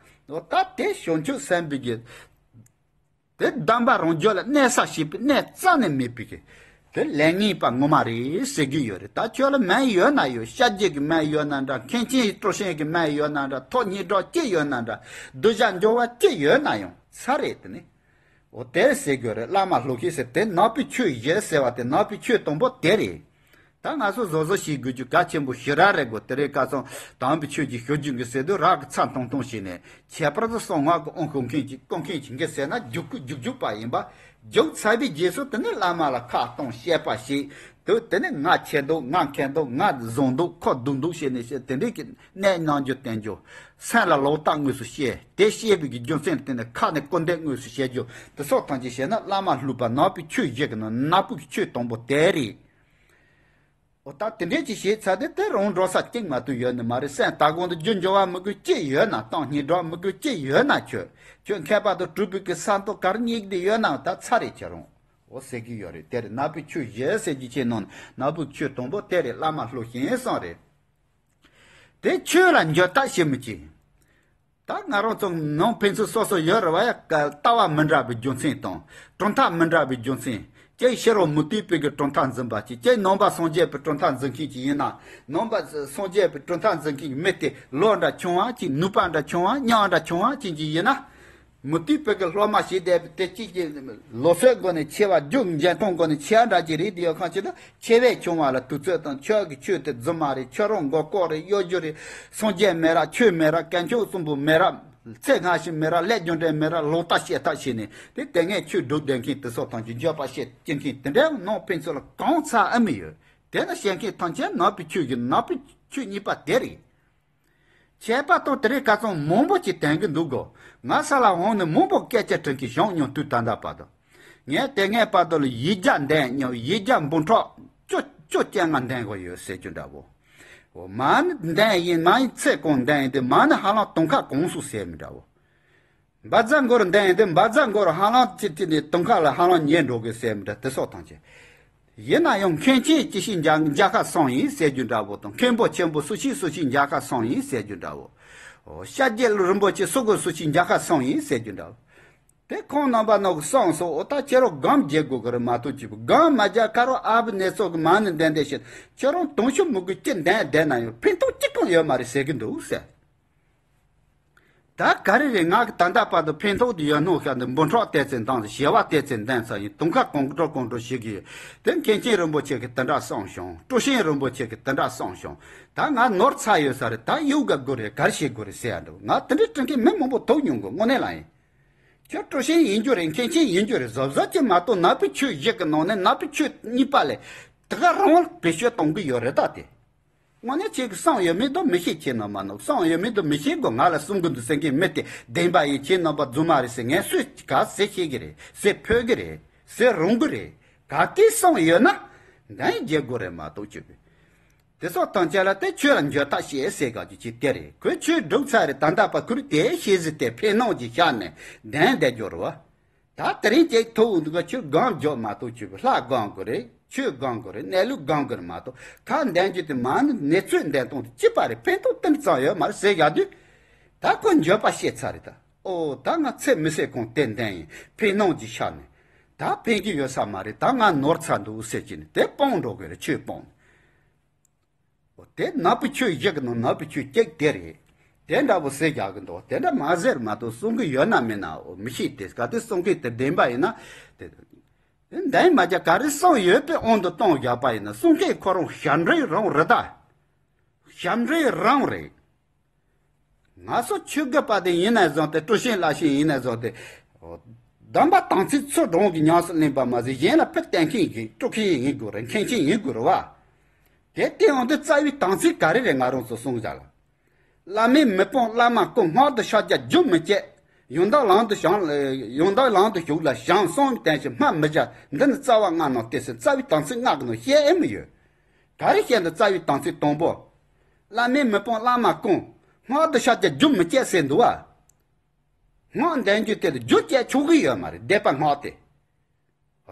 འོ་ད་དེ་བྱང་ཆུབ་སེམས་དཔའི་གི། དེ་སྡོམ་པ་རང་རྒྱུད་ལ་གནས་ས་ཞེས་པའི་གནས་རྩ་ནས་མེད་པའི་གི། དེ་ལས་ངན་པ་ངོ་མ་རེད་ཟེར་གི་ཡོད་རེད། ད་ཁྱོད་ལ་མིང་ཡོད་ན་ཡོད། ཤཱཀྱའི་གི་མིང་ཡོད་ན་འདྲ། མཁན་ཆེན་སྤྲུལ་སྐུ་གི་མིང་ཡོད་ན་འདྲ། ཐོབ་སྙན་གྲགས་ཅི་ཡོད་ན་འདྲ། གདུལ་བྱ་འབྱོར་བ་ཅི་ཡོད་ན་ཡང་ཚར་རེད་དེ་ནི། འོ་དེར་ཟེར་དགོས་རེད། བླ་མ་སློབ་ཁྲིད་ཟེར་དེ་ནང་པའི་ཆོས་བཞི་ཟེར་བ་དེ་ནང་པའི་ཆོས་དང་པོ་དེ་རེད། ད་ང་ཚོ་བཟོ་བཟོ་བྱེད་དགོས་རྒྱུ་གལ་ཆེན་པོ་ཞེ་དྲག་རེད་གོ། དེ་རིང་ཁ་སང་དམ་པའི་ཆོས་ཀྱི་ཞུ་རྒྱུ་གི་ཟེར་དུས་རག་གི་ཚ་ཐུང་ཐུང་བྱས་ནས་ཁྱད་པར་དུ་གསང་སྔགས་ཀྱི་དབང་ཤུགས་མཁན་གྱི་སྐུ་མཁན་གྱི་འགན་ཟེར་ན་རྒྱུག་ཀུ་རྒྱུག་རྒྱུག་པ་ཡིན་པ། རྒྱུག་ཚར་བའི་རྗེས་སུ་དེ་ནས་བླ་མ་ལ་ཁ་གཏོང་བཤད་པ་བྱེད་དུས། དེ་ནས་ང་ཆེ་འདུག་ང་མཁས་འདུག་ང་བཟང་འདུག་ཁོ་སྡུག་འདུག་བྱས་ནས་བཤད། དེ་འདྲའི་གི་གནས་གནང་རྒྱུ་བསྟན་རྒྱུ། སེམས་ལ་ལོག་ལྟ་དངོས་སུ་བཤད། དེ་བཤད་པའི་གི་རྒྱུ་མཚན་དེ་ནས་ཁ་ནས་སྐུར་འདེབས་དངོས་སུ་བཤད་རྒྱུ། དེ་སོགས་ཐམས་ཅད་བཤད་ན་བླ་མ་བསླུས་པ་ནག་པོའི་ཆོས་བཞི་གི་ནང་ནག་པོའི་ཆོས་དང་པོ་དེ་རེད། འོ་ད་དེ་འདྲས་ཅིག་བྱས་ཚར་དུས་དེ་རང་འགྲོ་ས་གཅིག་མ་གཏོགས་ཡོད་ནི་མ་རེད། སེམས་ལྟ་སྒོམ་དུ་རྒྱུ་འབྱོར་བ་མི་དགོས་ཅི་ཡོད་ན། གཏམ་སྙན་གྲགས་མི་དགོས་ཅི་ཡོད་ན། ཁྱོད་ཁྱོད་མཁས་པ་དང་གྲུབ་པའི་གི་ས་མཐོ་གར་སྙེག་བསྡད་ཡོད་ན་ད་ཚར་རེད་ཁྱེད་རང་། འོ་ཟེར་གི་ཡོད་རེད། དེ་རེད། ནག་པོའི་ཆོས་བཞི་ཟེར་རྒྱུ་ཆེ་ནང་ནག་པོའི་ཆོས་དང་པོ་དེ་རེད། བླ་མ་བསླུ་ཞིང་གསུངས་རེད། དེ་ཆོས་ལ་འགྱུར་ཐབས་བྱེད་མི་བྱེད། ད་ང་རང་ཚོ་ནང་ཕན་ཚུན་སོ་སོ་ཡོད་རེད་བ་ཡ། ལྟ་བ་མི་འདྲ་བའི་རྒྱུ་མཚན་དང་གྲུབ་མཐའ་མི་འདྲ་བའི་རྒྱུ་མཚན། གཅིག་ཕྱི་རོལ་མུ་སྟེགས་པའི་གི་གྲུབ་མཐའ་འཛིན་པ་གཅིག་གཅིག་ནང་པ་སངས་རྒྱས་པའི་གྲུབ་མཐའ་འཛིན་མཁན་གཅིག་ཡིན་ན། ནང་པ་སངས་རྒྱས་པའི་གྲུབ་མཐའ་འཛིན་མཁན་གྱི་མི་དེ་ལོ་འདྲ་ཆུང་བ་གཅིག་ནུས་པ་འདྲ་ཆུང་བ་སྙིང་འདྲ་ཆུང་བ་གཅིག་གཅིག་ཡིན་ན། མུ་སྟེགས་པའི་གི་སློབ་མ་བྱས་བསྡད་པའི་དེ་གཅིག་གི་ལོ་ཚོད་སྒོ་ནས་ཆེ་བ་རྒྱུ་འཇོན་ཐང་སྒོ་ནས་ཆེ་བ་འདྲ་གཅིག་རེད། དེ་ཡོད་ཁང་ཆེ་ན། ཆེ་བས་ཆུང་བ་ལ་དུས་ཚོད་དང་། ཁྱོད་ཀྱི་ཆོས་དེ་རྫུན་མ་རེད། ཁྱོད་རང་མགོ་ལྐོག་རེད། གཡོ་སྒྱུ་རེད། སངས་རྒྱས་མེད་ར་ཆོས་མེད་ར་གན་ཆོག་གསུམ་པོ་མེད་ར་ཚེ་སྔ་ཕྱི་མེད་ར་ཀླད་རྒྱུ་འབྲས་མེད་ར་ལོག་ལྟ་བཤད་ཐབས་བྱས་ནས་དེ་དེ་ངས་ཆོས་སྒྲུབ་བསྡད་མཁན་དེ་སོགས་དང་གི་འགྱོད་པ་བཤད་སྐྱེ་མཁན་དེ་འདྲའི་ནང་ཕན་ཚུན་ལ་གང་ཚ་ཨ་མི་ཡོད། དེ་ན་བཤད་མཁན་ཐམས་ཅད་ནག་པོའི་ཆོས་ཀྱི་ནག་པོའི་ཆོས་གཉིས་པ་དེ་རེད། ཁྱད་པར་དུ་དེ་རིང་ཁ་སང་མང་པོ་ཅིག་དྲན་གི་འདུག་གོ། ང་ས་ལ་འོང་ནས་མང་པོ་སྐད་ཆ་དྲན་གི་བྱུང་མྱོང་། དུས་ད་ལྟ་བར་དུ། ངས་དེ་སྔའི་བར་དུ་ལ་ཡིག་བརྒྱ་འདོན་མྱོང་། ཡིག་བརྒྱ་འབུམ་ཕྲག་བཅུ་བཅུ་བཅོ་ལྔ་འདོན་དགོས་ཡོད་ཟེར་རྒྱུ་འདྲ་བོ། འོ་མ་ཎི་འདོན་ཡིན། མ་ཎི་ཚིག་གང་འདོན་ཡིན་དེ་མ་ཎི་ཧ་ལམ་དུང་ཁ་གང་སུ་ཟེར་མི་འདྲ་བོ། འབའ་རྫ་མགོར་འདོན་ཡིན་དེ་འབའ་རྫ་མགོར་ཧ་ལམ་ཅི་ཅི་ནས་དུང་ཁ་ལ་ཧ་ལམ་ཉེ་འགྲོ་གི་ཟེར་མི་འདྲ། དེ་སོགས་ཐམས་ཅད། ཡིན་ན་ཡང་མཁན་ཆེན་ཅི་ཞིག་མཇལ་མཇལ་ཁ་སོང་ཡིན་ཟེར་རྒྱུ་འདྲ་བོ་དང་། མཁན་པོ་ཆེན་པོ་སུ་ཞིག་སུ་ཞིག་མཇལ་ཁ་སོང་ཡིན་ཟེར་རྒྱུ་འདྲ་བོ། ཨོ་ཤཱཀྱ་རིན་པོ་ཆེ་སུ་གོ་སུ་ཞིག་མཇལ་ཁ་སོང་ཡིན་ཟེར་རྒྱུ་འདྲ་བོ། དེ་ཁོང་རྣམ་པ་ནོ་གི་གསུངས་སོ། འོ་ད་ཁྱེད་རང་སྒོམ་བརྒྱབ་དགོས་གི་རེད་མ་གཏོགས་ཅི་བུ་སྒོམ་མ་བརྒྱབ་ཁ་རོ་ཨ་བུ་ནེ་ཙོ་གི་མ་ཎི་འདོན་བསྡད་བྱེད། ཁྱེད་རང་དུང་ཕྱུར་མི་དགོས་ཅི་འདོན་བསྡད་ན་ཡང་ཕན་ཐོགས་གཅིག་ཀྱང་ཡོད་མ་རེད་ཟེར་གི་འདུག་ཟེར། ད་ག་རེ་རེད། ང་གི་ད་ལྟ་བར་དུ་ཕན་ཐོགས་དེ་ཡོད་ནོ་ཤ་འདི་འབུམ་ཕྲག་བལྟས་ཚེ་འདང་ཟེར། བྱེ་བ་བལྟས་ཚེ་འདང་ཚ་ཡིན། དུང་ཁ་གང་འགྲོ་གང་འགྲོ་ཞིག་གི་ཡོད། དེ་མཁན་ཆེན་རིན་པོ་ཆེ་གི་དེ་འདྲ་གསུངས་བྱུང་། སྤྲོ་ཤིང་རིན་པོ་ཆེ་གི་དེ་འདྲ་གསུངས་བྱུང་། ད་ང་ནོར་ཚ་ཡོད་ས་རེད། ད་ཡུག་ག་དགོས་རེད། གར་བྱེད་དགོས་རེད་ཟེར་ཡ་འགྲོ། ང་དེ་འདྲའི་དྲན་མཁན་མི་མང་པོ་ཐུག་མྱོང་གི། དངོས་གནས་ལ་ཡིན། ཁྱོད་སྤྲོ་ཤིང་ཡིན་རྒྱུ་རེད། མཁན་ཆེན་ཡིན་རྒྱུ་རེད། གཟབ་གཟབ་ཀྱི་མ་གཏོགས་ནག་པོའི་ཆོས་བཞི་གི་ནང་ནས་ནག་པོའི་ཆོས་གཉིས་པ་ལས་དེ་ག་རང་བེད་སྤྱོད་གཏོང་གི་ཡོད་རེད་ད་དེ། དངོས་གནས་ཁྱེད་ཀྱི་བསམ་ཡོད་མེད་དུ་མི་ཤེས། ཁྱེད་རྣམ་པ་ནོ་བསམ་ཡོད་མེད་དུ་མི་ཤེས་གོ། ང་ལ་གསུང་གི་འདུག་ཟེར་མཁན་མི་དེ་བདེན་པ་ཡིན། ཁྱེད་རྣམ་པ་རྫུན་མ་རེད་ཟེར། ངས་སུས་ག་ཟེར་ཤེས་ཀྱི་རེད། ཟེར་ཕོད་ཀྱི་རེད། ཟེར་རུང་གི་རེད། ག་དེ་བསམ་ཡོད་ན་འདང་རྒྱག་དགོས་རེད་མ་གཏོགས་ཅི་བས། དེ་སོགས་དང་བཅས་ལ་དེ་ཆོས་ལ་འགྱུར་ཐག་བཤད་ཟེར་ག་ཅི་ཅི་དེ་རེད། ཁོས་ཆོས་སྒྲུབ་ཚར་རེད། ད་ལྟ་བར་ཁུར་དེ་ཤེས་ཟིན་དེ་ཕན་གནང་གི་ཤ་ནས་འདང་བསྡད་རྒྱུ་རེད་བ། ད་དེ་རིང་ཅིག་ཐུག་འདུག་ག་ཁྱོད་སྒོམ་རྒྱོབ་མ་གཏོགས་ཆོས་ལྷ་སྒོམ་དགོས་རེད། ཆོས་སྒོམ་དགོས་རེད། གནས་ལུགས་སྒོམ་དགོས་རེད་མ་གཏོགས་ཁ་འདོན་རྒྱུ་དེ་མ་ཎི་ནེ་ཙོའི་འདོན་སྟངས་དེ་གཅིག་པ་རེད། ཕན་ཐོགས་ཏིལ་ཙམ་ཡོད་མ་རེད་ཟེར་བཞག་དུས། ད་ཁོ་འགྱོད་པ་བཤད་ཚར་རེད་ད། ཨོ་ད་ང་ཚེ་མི་ཟད་གོང་དེ་འདོན་ཡིན། ཕན་གནང་གི་ཤ་ནས་ད་ཕན་གྱི་ཡོད་ས་མ་རེད། ད་ང་ནོར་ཚར་འདུག་ཟེར་གྱི་ནས་དེ་སྤོང་འགྲོ་དགོས་རེད། ཆོས་སྤོང་། འོ་དེ་ནག་པོའི་ཆོས་བཞི་གི་ནང་ནག་པོའི་ཆོས་གཅིག་དེ་རེད། དེ་འདྲ་བོ་ཟེར་རྒྱག་གི་འདུག་དེ་འདྲ་མ་ཟེར་མ་གཏོགས་གསུང་གི་ཡོད་ན་མེད་ན་འོ་མི་ཤེས། དེ་ག་དུས་གསུང་མཁན་དེ་བདེན་པ་ཡིན་ན་དེ་དེ་འདྲ་མ་རྒྱག་ག་རེ་གསུང་ཡོད་པའི་དབང་དུ་གཏོང་བཞག་པ་ཡིན་ན་གསུང་མཁན་ཁོ་རང་ཞབས་འདྲེན་རང་རེད་ད། ཞབས་འདྲེན་རང་རེད། ང་ཚོ་ཆོས་དགེ་པ་དེ་ཡིན་ནས་བཟུང་སྟེ་སྤྲོ་ཤིང་བརླ་ཤིང་ཡིན་ནས་བཟུང་སྟེ། གདམས་པ་དམ་ཚིག་ཚུལ་དྲང་གི་ཉམས་སུ་ལེན་པ་མ་ཟད་གཞན་ལ་ཕན་བསྟན་མཁན་གྱི་སྤྲོ་མཁན་ཡིན་དགོས་རེད། མཁན་ཆེན་ཡིན་དགོས་རེད་བ། དེ་སྟེང་འོང་དུས་རྩ་བའི་དམ་ཚིག་ག་རེ་རེད། ང་རང་ཚོ་གསུང་བཞག་ལ། བླ་མའི་མི་སྤོང་བླ་མ་སྐོང་། སྔགས་དང་ཕྱག་རྒྱ་རྒྱུན་མི་བཅད། ཡང་དག་ལམ་དུ་བྱང་། ཡང་དག་ལམ་དུ་ཞུགས་ལ་བྱང་། གསུང་བསྟན་ཞིང་སྨྲ་མི་བྱ། འདི་ནི་རྩ་བ་ལྔ་ནང་གཏོགས་ཟེར། རྩ་བའི་དམ་ཚིག་ལྔ་གི་ནང་བཤད་ཨེ་མི་ཡོད། ག་རེ་བཤད་འདུག་རྩ་བའི་དམ་ཚིག་དང་པོ། བླ་མའི་མི་སྤོང་བླ་མ་སྐོང་། སྔགས་དང་ཕྱག་རྒྱ་རྒྱུན་མི་བཅད་ཟེར་འདུག་བ། སྔགས་འདོན་རྒྱུ་དེ་ལ་རྒྱུན་བཅད་ཆོག་གི་ཡོད་མ་རེད། སྡིག་པ་སྔགས་དེ།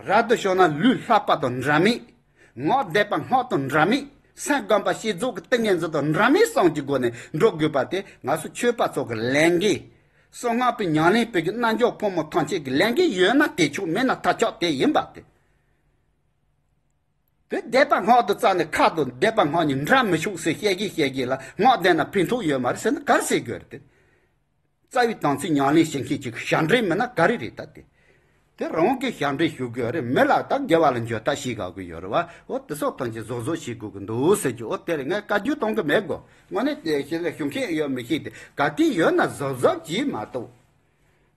རབ་ཏུ་བྱུང་ན་ལུས་ལྷག་པ་དང་འདྲ་མིན། སྔགས་སྡིག་པ་སྔགས་དང་འདྲ་མིན། སེམས་སྒོམ་པ་བསྐྱེད་རྫོགས་ཀྱི་ཏིང་ངེ་འཛིན་དང་འདྲ་མིན་གསུམ་གྱི་སྒོ་ནས་འགྲོ་དགོས་པ་དེ་ང་ཚོ་ཆོས་པ་ཚོ་གི་ལས་འགན། གསང་སྔགས་པའི་ཉམས་ལེན་པའི་གི་རྣལ་འབྱོར་ཕོ་མོ་ཐམས་ཅད་ཀྱི་ལས་འགན་ཡོད་ན་དེ་ཆོག་མེད་ན་ཐ་ཆག་དེ་ཡིན་པ་དེ། དེ་སྡིག་པ་སྔགས་དང་རྩ་ནས་ཁ་དང་སྡིག་པ་སྔགས་གཉིས་འདྲ་མི་ཆོག་ཟེར་བཤད་ཀྱི་བཤད་ཀྱི་ལ། སྔགས་བཟླས་ན་ཕན་ཐོགས་ཡོད་མ་རེད་ཟེར་ན་ག་རེ་ཟེར་དགོས་རེད་དེ། རྩ་བའི་དམ་ཚིག་ཉམས་ལེན་བྱེད་མཁན་ཅིག་ཞབས་འདྲེན་མིན་ན་ག་རེ་རེད་ད་དེ། དེ་རང་གིས་ཞབས་འདྲེན་ཞུ་དགོས་རེད། མི་ལ་ད་དགེ་བ་ལ་འགྱོད་ད་ཤེས་དགོས་ཀྱི་ཡོད་རེད་བ། འོ་དེ་སོགས་ཐམས་ཅད་གཟབ་གཟབ་བྱེད་དགོས་ཀྱི་འདུག་ཟེར་གྱི། འོ་དེ་རེད། ངས་བཀའ་བཀྱོན་གཏོང་གི་མེད་གོ། དངོས་གནས་དེ་བྱས་ན་ཤུགས་མཁན་ཡོད་མི་ཤེས་ཏེ། ག་དུས་ཡོད་ན་གཟབ་གཟབ་གྱིས་མ་གཏོགས།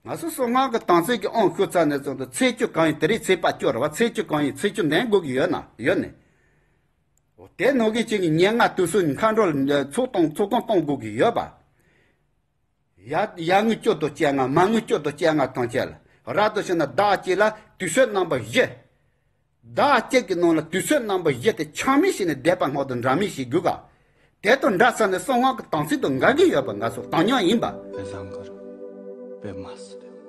ང་ཚོ་གསང་སྔགས་ཀྱི་དམ་ཚིག་གི་དབང་ཞུ་ཚར་ནས་བཟུང་སྟེ་ཚེས་བཅུ་གང་ཡིན། དེ་རིང་ཚེས་པ་བཅུ་རེད་བ། ཚེས་བཅུ་གང་ཡིན། ཚེས་བཅུ་འདོན་དགོས་ཀྱི་ཡོད་ན་ཡོད་ནས། འོ་དེ་ནང་གི་གཅིག་གི་ཉེར་ལྔ་དུས་གསུམ་མཁའ་འགྲོ་ལ་ཚོགས་གཏོང་ཚོགས་སྐོང་གཏོང་དགོས་ཀྱི་ཡོད་པ། ཡ་ཡར་ངོའི་བཅུ་དང་བཅོ་ལྔ། མར་ངོའི་བཅུ་དང་བཅོ་ལྔ་ཐམས་ཅད་ལ། རབ་ཏུ་བྱས་ན་ཟླ་གཅིག་ལ་དུས་ཚོད་རྣམ་པ་བཞི། ཟླ་གཅིག་གི་ནང་ལ་དུས་ཚོད་རྣམ་པ་བཞི་དེ་ཆགས་མེད་བྱས་ནས་བསྡད་པ་སྔོན་དུ་འདྲ་མིན་ཞིག་དགོས་ག། དེ་དང་འདྲ་ས་ནས་གསང་སྔགས་ཀྱི་དམ་ཚིག་དང་འགལ་གྱི་ཡོད་པ་ང་ཚོ་བཏང་སྙོམས་ཡིན་པ། དཔེ་བཟང་གི་རེད། དཔེ་མ་སྲིད།